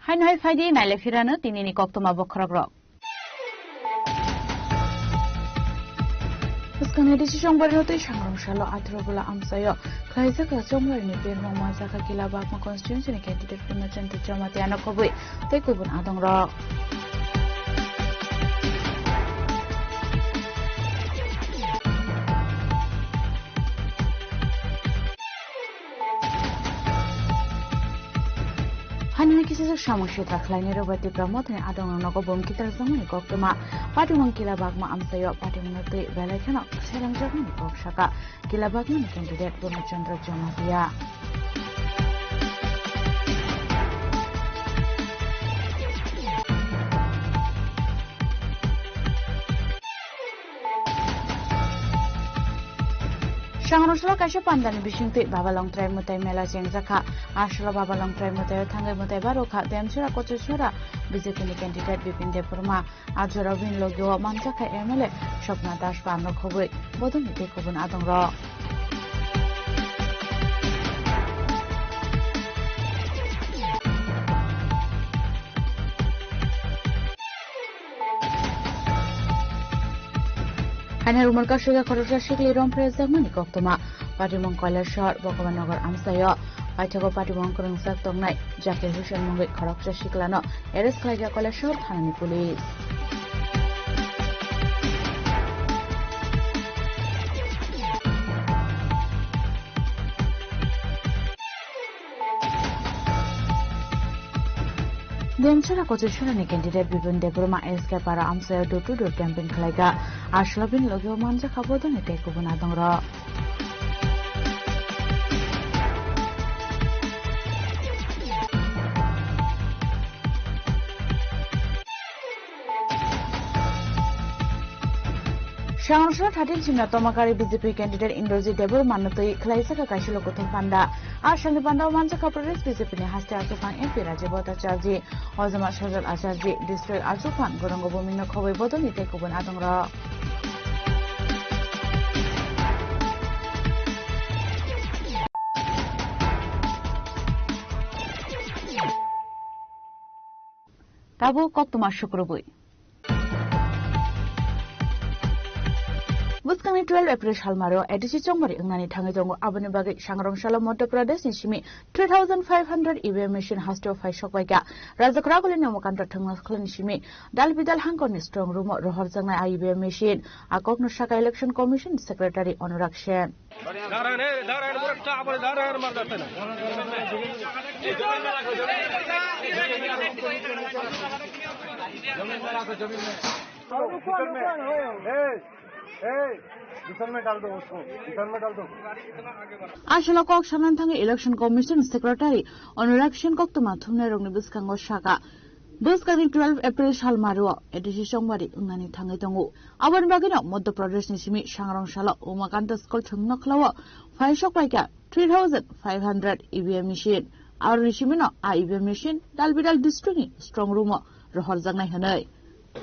Haino hai phaidi naile phirano tinini koktwma bokhorokrok. Bwskangni D C Chongbarino tei Sangrong salo atharo bwla amchaio khlaijak Chongbarni Birmung Majaka Kila Bagma constituency ni candidate Purna Chandra Jamatia no kubui tei kubun adongrok. Hani kisa samung sitra khlainai rok bai Tipra Mothani adongrok nogo bom kitar jangmani koktwma. Patimung Kila Bagma amchaio patimung twi belai kheno serang jakmani kok saka. Kila Bagmani candidate Purna Chandra Jamatia. Sangrong salo kaisa pandani bisingtwi Baba Longtrai mwtai mela chengjakha. Aswkno Baba Longtrai mwtaio thangwi mwtai barokha Demchara Kochusora B J P ni candidate Bipin Debbarma. A jorao bini logio manjakha M L A Swapna Das Pal no khobwi bodolni tei kubun adongrok. Haino Rumarkasika khoroksa sikli romphre jakmani koktwma. Patimung Kailasor, Bhagwan Nagar amchaio paithago patimung kwrwngjak tongnai Zakir Hussain mungwi khoroksa siklano arrest khlaijak Kailasor thanani police. Demchara Kochusora ni candidate Bipin Debbarma S K Para amchaio door to door campaign khlaikha. Aswkno bini logio manjakha bodolni tei kubun adongrok. Sangrong salo thirteen Simna Tomakari B J P candidate Indrajit Debbarma no twi khlaijak kaisa lokothum panda. A salni panda o manjakha Pradesh B J P ni haste achukphang M P Rajiv Bhattacharjee, Ojama Sajal Acharjee, district achukphang Gourango Bhowmik no khobwi bodolni tei kubun adongrok. Tabuk koktwma sukrubwi. Bwskangni twelve April salmaro A D C chongmari wngnani thangwi tongo. Aboni bagwi Sangrong salo Madhya Pradesh ni simi three thousand five hundred E V M machine hasteo phai sokbaikha. Rajakraguli ni Umakanta thwngnakhwlani simi dal bidal hangkorni strong room o rohorjaknai a E V M machine. A kokno saka Election Commission Secretary Anurag Sen. Dara ne, dara ne, pura ta pura dara ne, mar dara ne. जमीन में रखो, जमीन में। जमीन में रखो, जमीन में। भीतर में। ए, ए, दूसर में डाल दो उसको, दूसर में डाल दो। Aswk kok sanani thangwi Election Commission Secretary Anurag Sen koktwma thumnairokni bwskango sakha, bwskangni twelve April sal mario A D C chongbari wngnani thangwi tongo. Aboni bagwino Madhya Pradeshni simi Sangrong salo Umakanta School thwngno khlao phaisok paikha three thousand five hundred E V M machine. Aroni simino a E V M machine dalbidal districtni strong roomo rohorjaknai hwnwi.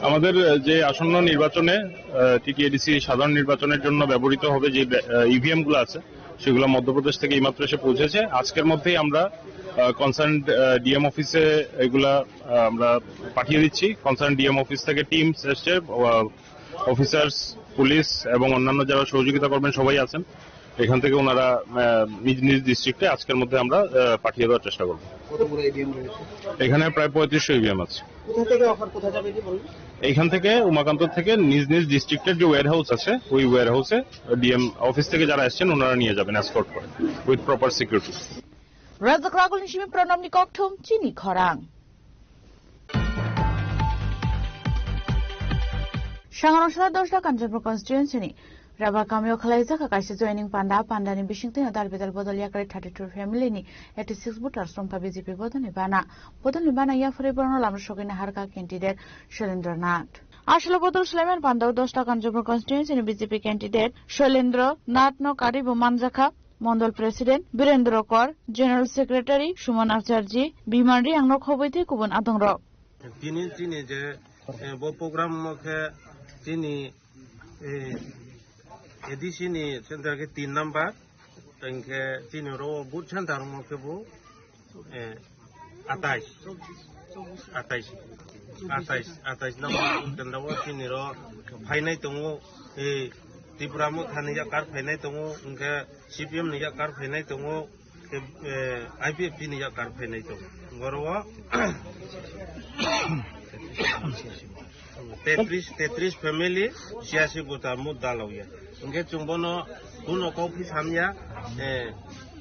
আমাদের, আহ, যে আসন্ন নির্বাচনে, আহ, টি টি A D C সাধারণ নির্বাচনের জন্য ব্যবহৃত হবে যে ব্যা-, আহ, ই ভি এম গুলো আছে, সেগুলো মধ্যপ্রদেশ থেকে এইমাত্র এসে পৌঁছেছে। আজকের মধ্যেই আমরা, আহ, কনসার্ন, আহ, ডি এম অফিসে এগুলা, আহ, আমরা পাঠিয়ে দিচ্ছি। কনসার্ন ডি এম অফিস থেকে টিমস এসছে, আহ, অফিসার্স, পুলিশ এবং অন্যান্য যারা সহযোগিতা করবেন সবাই আছেন। এখান থেকে ওনারা, আহ, নিজ নিজ ডিস্ট্রিক্টে আজকের মধ্যে আমরা, আহ, পাঠিয়ে দেওয়ার চেষ্টা করব। কতগুলো ই ভি এম রয়েছে? এখানে প্রায় পঁয়ত্রিশশো ই ভি এম আছে। কোথা থেকে অফার, কোথায় যাবে এটি বলুন? এইখান থেকে উমাকান্ত থেকে নিজ নিজ ডিস্ট্রিক্টের যে ওয়্যার হাউস আছে, ওই ওয়্যার হাউসে ডি এম অফিস থেকে যারা আসছেন ওনারা নিয়ে যাবেন এসকর্ট করে, with proper security. Rajak Ragulni simi Pranamni kokthum chini khorang. Sangrong sala dos ta Kanchanpur constituency ni Raba kamio khwlaijak kaisa joining panda, pandani bisingtwi dalbidal bodol yakarwi thirty two family ni eighty six voters romkha B J P bodolni bana. Bodolni bana yaphurwi borokno lama sogwi naharkha candidate Shailendra Nath. Aswk bodol swlaiman pandao dos ta Kanchanpur constituency ni B J P candidate Shailendra Nath no karwi bo manjakha. Mondol President Birendra Kor, General Secretary Suman Acharji, Biman Riang no khobwi tei kubun adongrok. Tini chini je, eh, bo program mo khe chini, eh, A D C ni center khe tin number, tei khe chini ro booth center mo khe bo, eh, atais, atais, atais, atais number booth center o chini ro phainai tongo, eh, Tipra Motha ni yakar phainai tongo, hwnkhe C P M ni yakar phainai tongo, tei, eh, I P F T ni yakar phainai tongo. Boro o tetris, tetris family siyasi bota mut dalok ya. Hwnkhe chwng bono kuno kok phi samya, eh,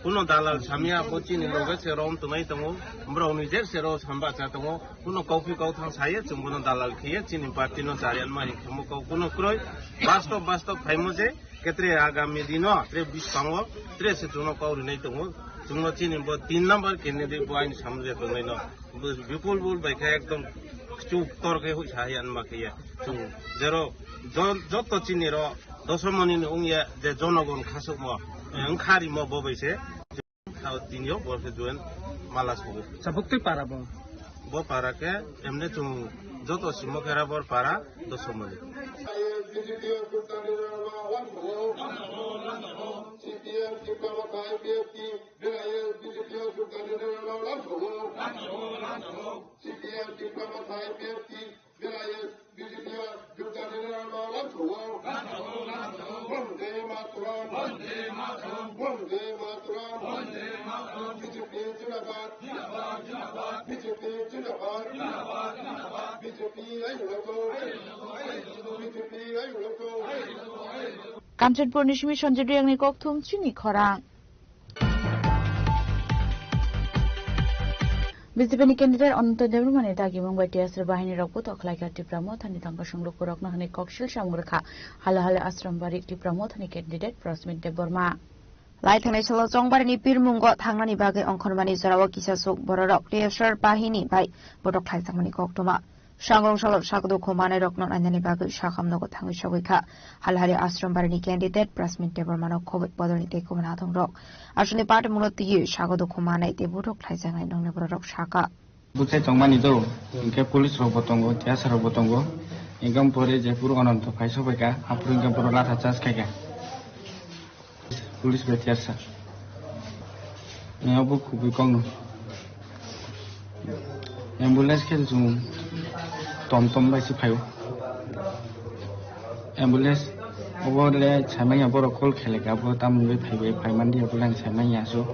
kuno dalal samya, bo chini loge se rom tongnai tongo, borok ni je se ro samba cha tongo, kuno kok phi kok thang saya, chwng bono dalal khiya, chini party no charian ma hingkhe mo kok kuno kroi, bastob, bastob phaimo je, Ketre agami dino, tre biskango, tre se chwngno kok rinai tongo. Chwngno chini bo tin number candidate bo aini samung je tongnai no. Bo bipul bul bai khe ekdom chuk tor khe hui sa hai anma khe ya. Chwng jero jo-, joto chini ro doso moni ni ung ya je jonogon khasuk mo, eh, wngkha rimo bo bai se. Tao tini o bo khe join mala sobo. Sa buktui para bo? Bo para khe emne chwng joto simo khe ra bor para doso mani. Vande Mataram. Vande Mataram. Vande Mataram. B J P zindabad. B J P zindabad. B J P ayuk lok thung. B J P ayuk lok thung. Kanchanpur ni simi Sanjay Riyang ni kokthum chini khorang. B J P ni candidate Ananto Debbarma ni dagimung bai T S R bahini rok botok khlaikha Tipra Motha ni thangkasung lukurokno hwnwi koksil samung rwkha Halahali Ashram Bari Tipra Motha ni candidate Prasmit Debbarma. Lai thangnai salo Chongbari ni Pirmungo thangnani bagwi ongkhormani jorao kisa sok bororok T S R bahini bai botok khlaijakmani koktwma. Sangrong salo sakdukhu manai rokno nainani bagwi sakham nogo thangwi sogwi kha. Halhari Ashram Bari ni candidate Prasmit Debbarma no khobwi bodol ni tei kubun adong rok. Aswk ni party muno twiwi sakdukhu manai tei buthuk khlaijaknai nongni borok rok sakha. Buchai tongmani do, hwnkhe police rok bo tongo, T S R rok bo tongo. Hwnkhe pore je phuru Ananto phai sogwi kha, aphuru hwnkhe borok latha charge khai kha. Police bai tiarsa. Ni obo kubui kokno. Ambulance khe chwng tom tom bai se phaio. Ambulance obo le saimanya borok call kheleka, abo tamoni bai phaibai, phaimani abo le ang saimanya so.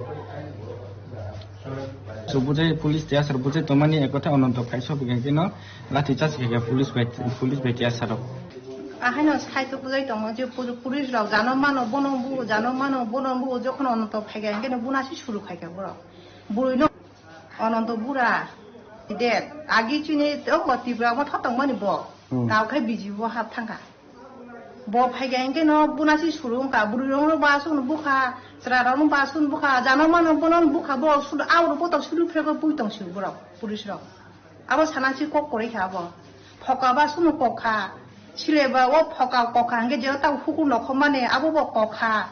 So bujai police tiarsa bujai tongmani ekotha Ananto phai sogwi khe no. Lathi charge khe police bai, police bai tiarsa rok. Ahaino sai to bujai tongo je poli-, police rok jano mano bono bu, jano mano bono bu, jokhon Ananto phai kha, hingke no buna si suru khai kha borok. Bui no Ananto bura. De, agi chini to Tipra mo thotong mani bo. Hmm. Tao khai B J P bo hap thang kha. Bo phaikha hinkhe no buna si suru wngkha, bwrwi rok no ba sunu bukha, chwra rok no ba sunu bukha, jano mano bono bukha, bo suru, a oro poto suru phego pui tong si borok, police rok. Abo sana si kok kwrwi kha abo. Phoka ba sunu kok kha, sile ba o phoka kok kha hinkhe je ta hukur nokhor mani abo bo kok kha.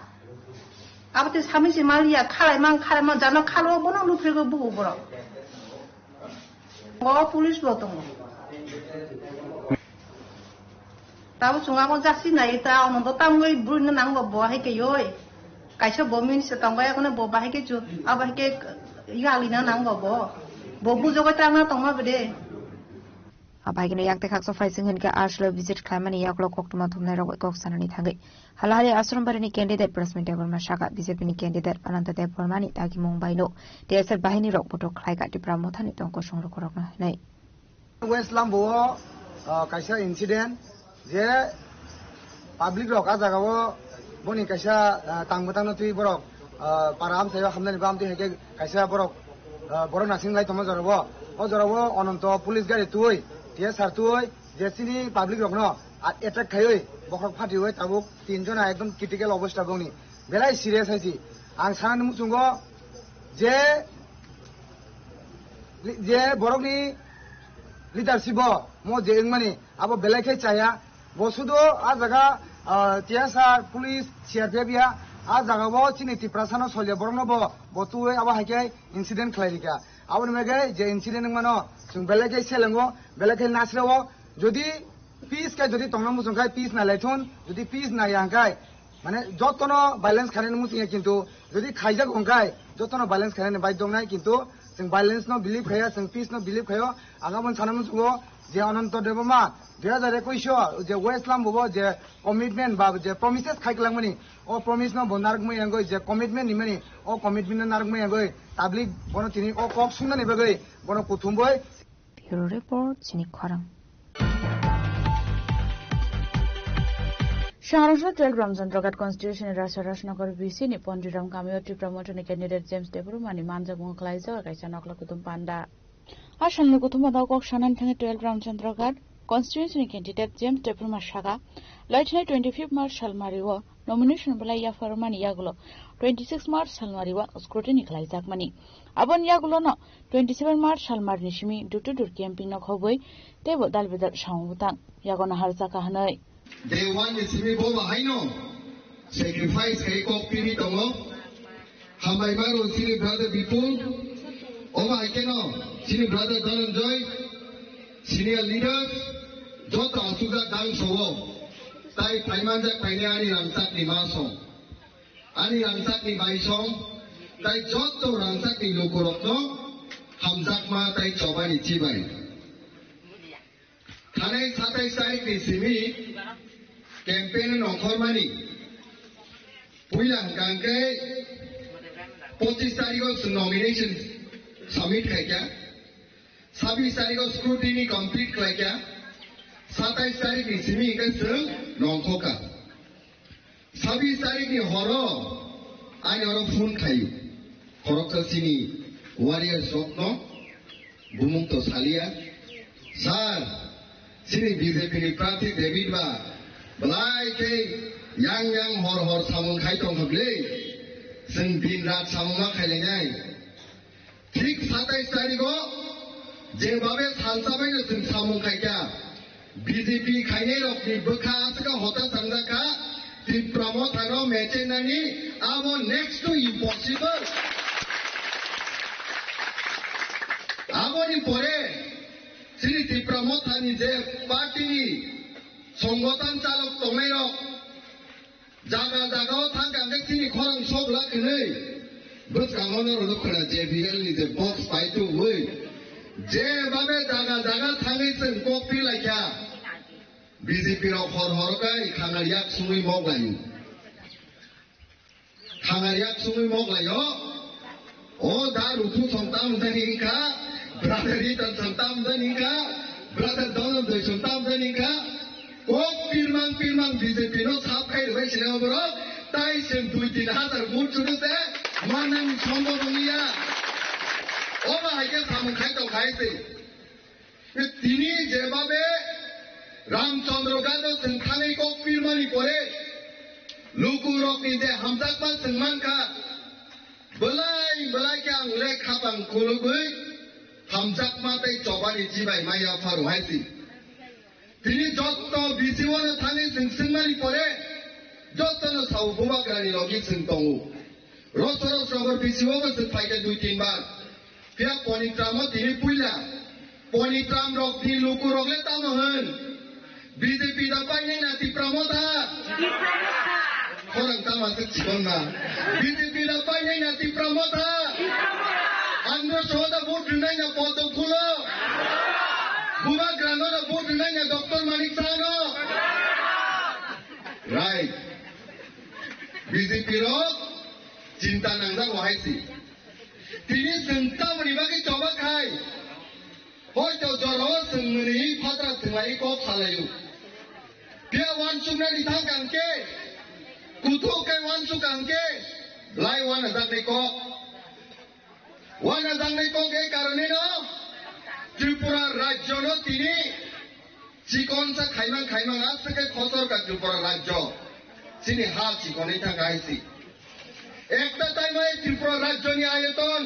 Abo te sami se maliya, khalai mang, khalai mang, jano khalo bono nuphego bugo borok. O police bo tongo. Tabuk chwng abo jaksi nai ta, ono do tamgwi bwrwino nang bo, bo hai khe yoi. Kaisa bo min se tong bai, akhone bo bahai khe chu, abo hai khe yali na nang bo bo. Bo bujogoi tang na tong ma bede. Abai khe yak te khaksa phai sing hwn khe aslo visit khlaimani yaklok koktwma thumnai rok bai kok sanani thangwi. Halahari Ashram Barini candidate Prasmita Debbarma saka B J P ni candidate Ananta Debbarma ni dagimung baino T S F bahini rok botok khlai ka Tipra Motha ni tongkosong rok rok no hinai. West Lambo o, ah, kaisa incident je public rok a jaga o boni kaisa, ah, tang bwtang no twi borok, ah, para amchai o hamnani ba amtwi hai khe kaisa borok, ah, borok nasing lai tongma jora o. O jora o Ananto police gari twi, T S R twi je chini public rok no a-, attack khaiwi bokhorok phatiwi tabuk tin jona ekdom critical obostha bongni belai serious hai si. Ang sanani muchungo je, je borokni leadership o mo je wngmani abo belai khe chaya. Bo sudo a jaga, ah, T S R, police, C R P F ya, a jaga bo chini Tiprasa no solya borok no bo, bo twi abo hai khe incident khlai rikha. Aboni bagwi je incident wngmano chwng belai khe selengo, belai khe nasreo. Jodi peace khe jodi tongna muchung khai peace nai lai thun, jodi peace nai ya hwn khai, mane jotono violence khainani muchung ya, kintu jodi khaijak hwn khai jotono violence khainani bai dongnai, kintu chwng violence no believe khaiya, chwng peace no believe khaio. Ang aboni sana muchungo je Ananto Debbarma dui hajar ekush o je West Lambo bo je commitment ba je promises khai kwlangmani, o promise no bo narwkmani yangwi je commitment nimani, o commitment no narwkmani yangwi tablik bono tini o kok sungnani bagwi bono kuthumbai. Bureau Report, Chini Khorang. Sangrongsa twelve Ramchandra Ghat constituency ni Rasa Rasnagar B C ni Pondiram kamio Tipra Motha ni candidate James Debbarma ni manjak mung khlaijak kaisa nokla kutum panda. A salni kuthum panda kok sanani thangwi twelve Ramchandra Ghat constituency ni candidate James Debbarma saka, laithani twenty-fifth March salmari o nomination belai yapharmani yagulo twenty-six March salmari o scrutiny khlaijakmani. Aboni yagulono twenty-seven March salmari ni simi door to door camping no khobwi teibo dal bedal samung bwtang yagono harjaka hwnwi. Day one ni simi bo bahaino sacrifice khai kok piri tongo. Hambai mano chini brother Bipul, omo hai keno chini brother Dhananjoy, senior leaders, joto asukjak dang sobo. Tai phaimanjak paine ani rangchak ni ma song. Ani rangchak ni bai song, tai joto rangchak ni lukurokno hamjakma tai chobani chibai. Thanai satais tarikni simi campaign nongkhormani. Puila hwnkha hwnkhe pochis tarigo chwng nomination submit khaikha. Sabis tarigo scrutiny complete khlaikha. Satais tarikni simi hwnkhe chwng nongkhokha. Sabis tarikni horo ani oro phone khaio. Khoroksa chini warriors rokno bumung to salia. Sir, chini B J P ni prarthi David ba belai khe yang yang hor hor samung khai tongkha bwle. Chwng din rat samung ma khailainai. Thik satais tarigo jebabe salsa baino chwng samung khaikha, B J P khainairokni bwkha aswka hota changjakha, Tipra Mothano mechainani abo next to impossible. Aboni pore chini Tipra Mothani je party ni songotan chalok tongnairok, jaga jaga o thang khe ang khe chini khorang sok la khinwi bwskango norok khwna J B L ni je box pai tubui je babe jaga jaga thangwi chwng kok pi lai kha. B J P rok hor hor kai khangar yak sungwi mok lai. Khangar yak sungwi mok lai o. O da Ruphu song tam jani wngkha, brother Ritan song tam jani wngkha, brother Dhananjoy song tam jani wngkha. Kok pirmang pirmang B J P no sap khai rwbai sini o borok, tai chwng dui tin hajar vote chunu se manang songbo wngya. Obo hai khe samung khai tong khai se. Tini jebabe Ramchandra Gado chwng thangwi kok pirmani pore, lukurokni je hamjakma chwng mankha, belai belai khe ang le khapang khulugwi hamjakma tei chobani chibai maya pharu hai si. Tini jotto B C O no thangwi chwng swngmani pore, jottono sao bubagrani logi chwng tongo. Roso roso hor B C O bo chwng phaikha dui tin bar. Phiya Ponitram o tini puila. Ponitram rok ni luku rok le tamo hwn. B J P da painai na Tipra Motha. Khorang tama se chikon na. B J P da painai na Tipra Motha. Andro Soho da vote rwnai na Poddo Phulo. Bubagra no da vote rwnai na Doctor Manik Saha no. Right. B J P rok chinta nangjago hai si. Tini chwng tamoni bagwi choba khai. Hoito jorao chwng mwnwi phatra thwngwi kok salaio. Phiya uansuknani thang kang khe, kuthuk khe uansuk kang khe, lai uanajaknai kok. Uanajaknai kok ei karoneno Tripura rajyono tini chikonsa khaimang khaimang aswk khe khosor ka Tripura rajyo. Chini ha chikonwi thangkha hai si. Ekta time o Tripura rajyoni ayoton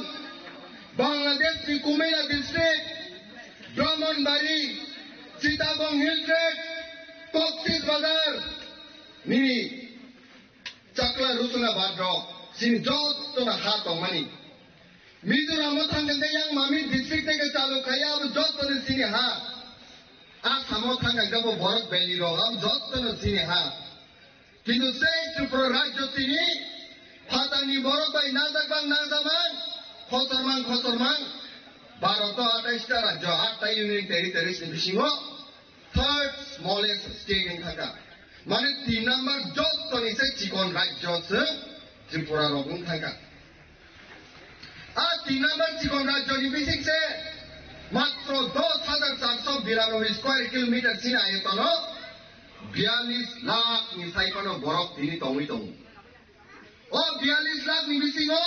Bangladesh ni Kumila district, Brahmanbari, Chittagong Hill Tracts, Cox's Bazar, nini Chakla Rusuna Bhadro, chini jottona ha tongmani. Mizoram o thangkha yang mami district teke chalu khaya abo jottoni chini ha. Assam o thangkha bo Borok Valley rok abo jottoni chini ha. Kintu sei Tripura rajyo tini phatarni borok bai najak bang najak mang, khotor mang khotor mang, Bharat o atais ta rajyo, aat ta union territories ni bisingo third smallest state wng thangkha. Mane tin number jottoni se chikon rajyo se Tripura rok wng thangkha. A tin number chikon rajyoni bising se matro dos hajar charso biranoi square kilometer chini ayotono biyallis lakh ni sai phano borok tini tongwi tongo. O biyallis lakh ni bisingo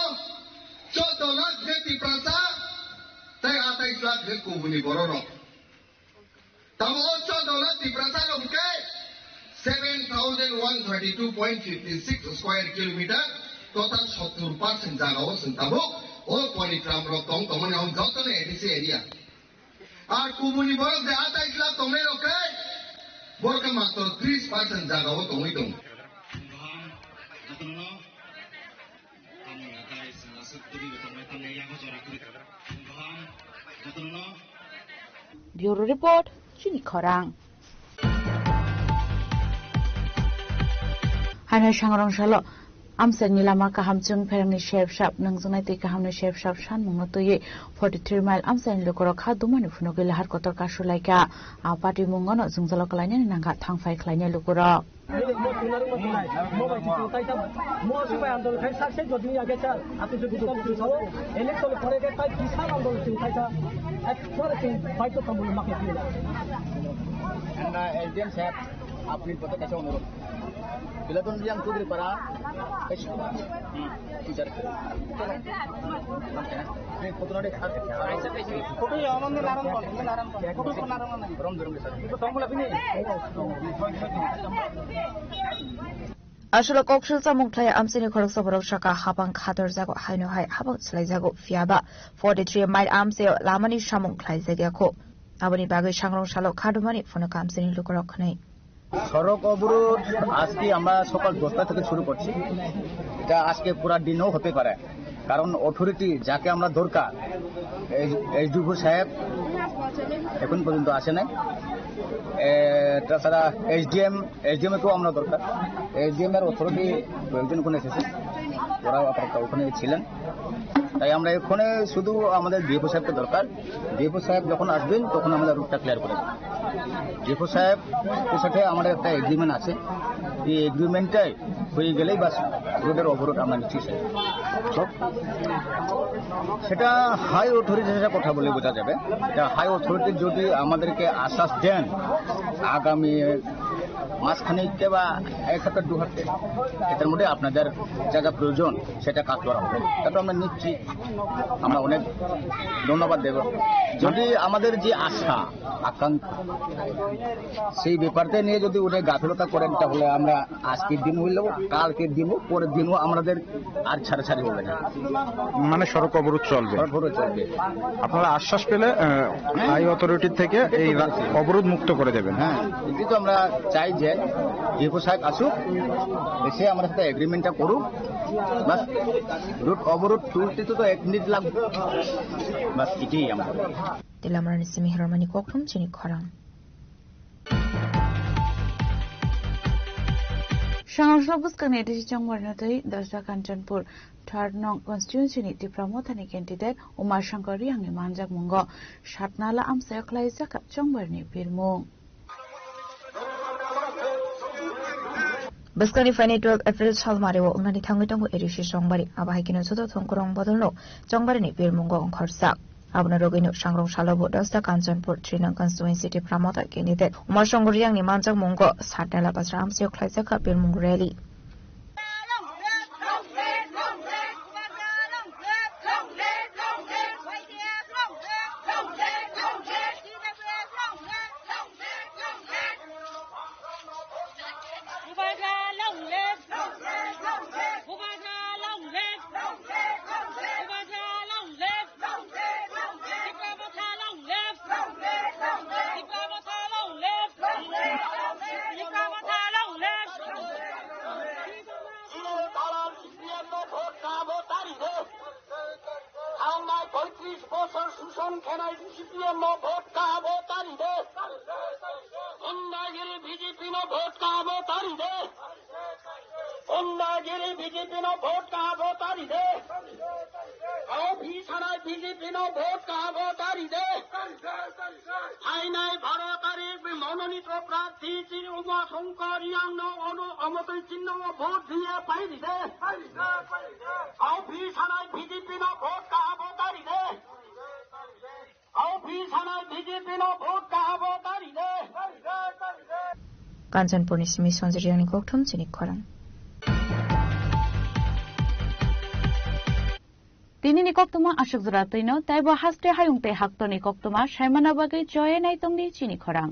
chordo lakh je Tiprasa tei atais lakh je kubuni bororok. Tamo o chordo lakh Tiprasa rok hwnkhe seven thousand one thirty two point fifty six square kilometer, total sottur percent jaga o chwng tabuk o Ponitram rok tong tongmani ang jotono A D C area. Ar kubuni borok je atais lakh tongnai rok khe borok khe matro tris percent jaga o tongwi tongo. Bureau Report, Chini Khorang. Haino sangrong salo, amchaini lama kaham chwng pherangni sep sap, nangjaknai twi kahamni sep sap sanmungno twiwi forty three mile amchaini lukurok kha dumani phunugwi lahar kotor kasulaikha. A patimungono jwngjalo kwlainani nangkha thangphai khlainai lukurok. Mo bai chwng taisa, mo sibai andol khai sak se jodi ya ke cha, apu se buto buto sao, election pore ke tai bisal andol chwng taisa, ek pore chwng bai to tamul ma ke. And, uh, S D M sahab, apni kota kaisa onurod. Biladun Riang Chudri Para, kaisa. Teacher. Aswk koksil chamung khlai amchaini khoroksa borok saka hapang khator jago, haino hai hapang swlai jago, phiya ba forty three mile amchaio lamani samung khlai jak ya kho. Aboni bagwi sangrong salo khadumani phunukha amchaini lukurok hwnwi. সড়ক অবরোধ আজকে আমরা সকাল দশটা থেকে শুরু করছি, এটা আজকে পুরা দিনও হতে পারে, কারণ অথরিটি যাকে আমরা দরকার, এসডিপিও সাহেব এখন পর্যন্ত আসে নাই। এ, তাছাড়া এসডিএম, এসডিএম কেও আমরা দরকার, এসডিএম এর অথরিটি কয়েকজন ওখানে এসেছে, ওরা আপাতত ওখানে ছিলেন। তাই আমরা এখানে শুধু আমাদের ডিএফও সাহেবকে দরকার। ডিএফও সাহেব যখন আসবেন, তখন আমরা রুটটা ক্লিয়ার করে দেব। ডিএফও সাহেবের সাথে আমাদের একটা এগ্রিমেন্ট আছে, এই এগ্রিমেন্টটাই হয়ে গেলেই বাস, রোডের অবরোধ আমরা নিচ্ছি স্যার। তো সেটা হাই অথরিটির সাথে কথা বলে বোঝা যাবে। এটা হাই অথরিটি যদি আমাদেরকে আশ্বাস দেন, আগামী মাসখানেক বা এক সপ্তাহ, দু সপ্তাহ, এটার মধ্যে আপনাদের যা যা প্রয়োজন সেটা কাজ করা হবে। তা তো আমরা নিচ্ছি, আমরা অনেক ধন্যবাদ দেব। যদি আমাদের যে আশা আকাঙ্ক্ষা সেই ব্যাপারটা নিয়ে যদি উনি গাফিলতা করেন, তাহলে আমরা আজকের দিন হইলেও, কালকের দিনও, পরের দিনও আমাদের আর ছাড়াছাড়ি হবে না। মানে সড়ক অবরোধ চলবে? সড়ক অবরোধ চলবে। আপনারা আশ্বাস পেলে, আহ, হাই অথরিটি থেকে এই রা-, অবরোধ মুক্ত করে দেবেন? হ্যাঁ, এটাই তো আমরা চাই যে ডিএফও সাহেব আসুক, এসে আমার সাথে এগ্রিমেন্টটা করুক। বাস, রুট অবরোধ তুলতে তো, তো এক মিনিট লাগবে। বাস, এটাই আমরা। Tei lamarani simi hirmani kokthum chini khorang. Sangro bwskangni adisi chongmarno tei Dosda Kanchanpur third nong constituency ni Tipra Mothani candidate Uma Shankar Riyangni manjakmungo Satnala amchaio khlaijak chongmarni birmung. Bwskangni phainai twelve April salmario wngnani thangwi tongo adisi chongbari. Abo hai kheno joto thongkwrwng bodolno chongbarini birmungo wngkhorjak. Abono rwgwino sangrong salobo Dosda Kanchanpur three nong constituency Tipra Motha candidate Uma Shankar Riyangni manjakmungo Satnala Basra amchaio khlaijakha birmung rally. Bubagra long live! Bubagra long live! Bubagra long live! Tipra Motha long live! Tipra Motha long live! Tipra Motha long live! চিরকাল CPM vote খাবো তারি দে। থানায় পঁয়ত্রিশ বছর শোষণ খেলায় CPM vote খাবো তারি দে। গুন্ডাগিরি বিজেপি নো ভোট খাবো তারি দে। গুন্ডাগিরি বিজেপি নো ভোট খাবো তারি দে। অফিসার বিজেপি নো ভোট খাবো তারি দে। ফাইনাল বারো তারিখ মনোনীত প্রার্থী শ্রী উমা শঙ্কর রিয়াং নো অন-, অমতই চিহ্ন ভোট দিয়ে পাইরি দে। অফিসার বিজেপি নো ভোট খাবো তারি দে। অফিসার বিজেপি নো ভোট খাবো তারি দে। Kanchanpurni simi Sanjay Riyangni kokthum chini khorang. Tinini koktwma aswk jora twino, teibo haste hayung tei haktorni koktwma saimana bagwi choye naitongdi chini khorang.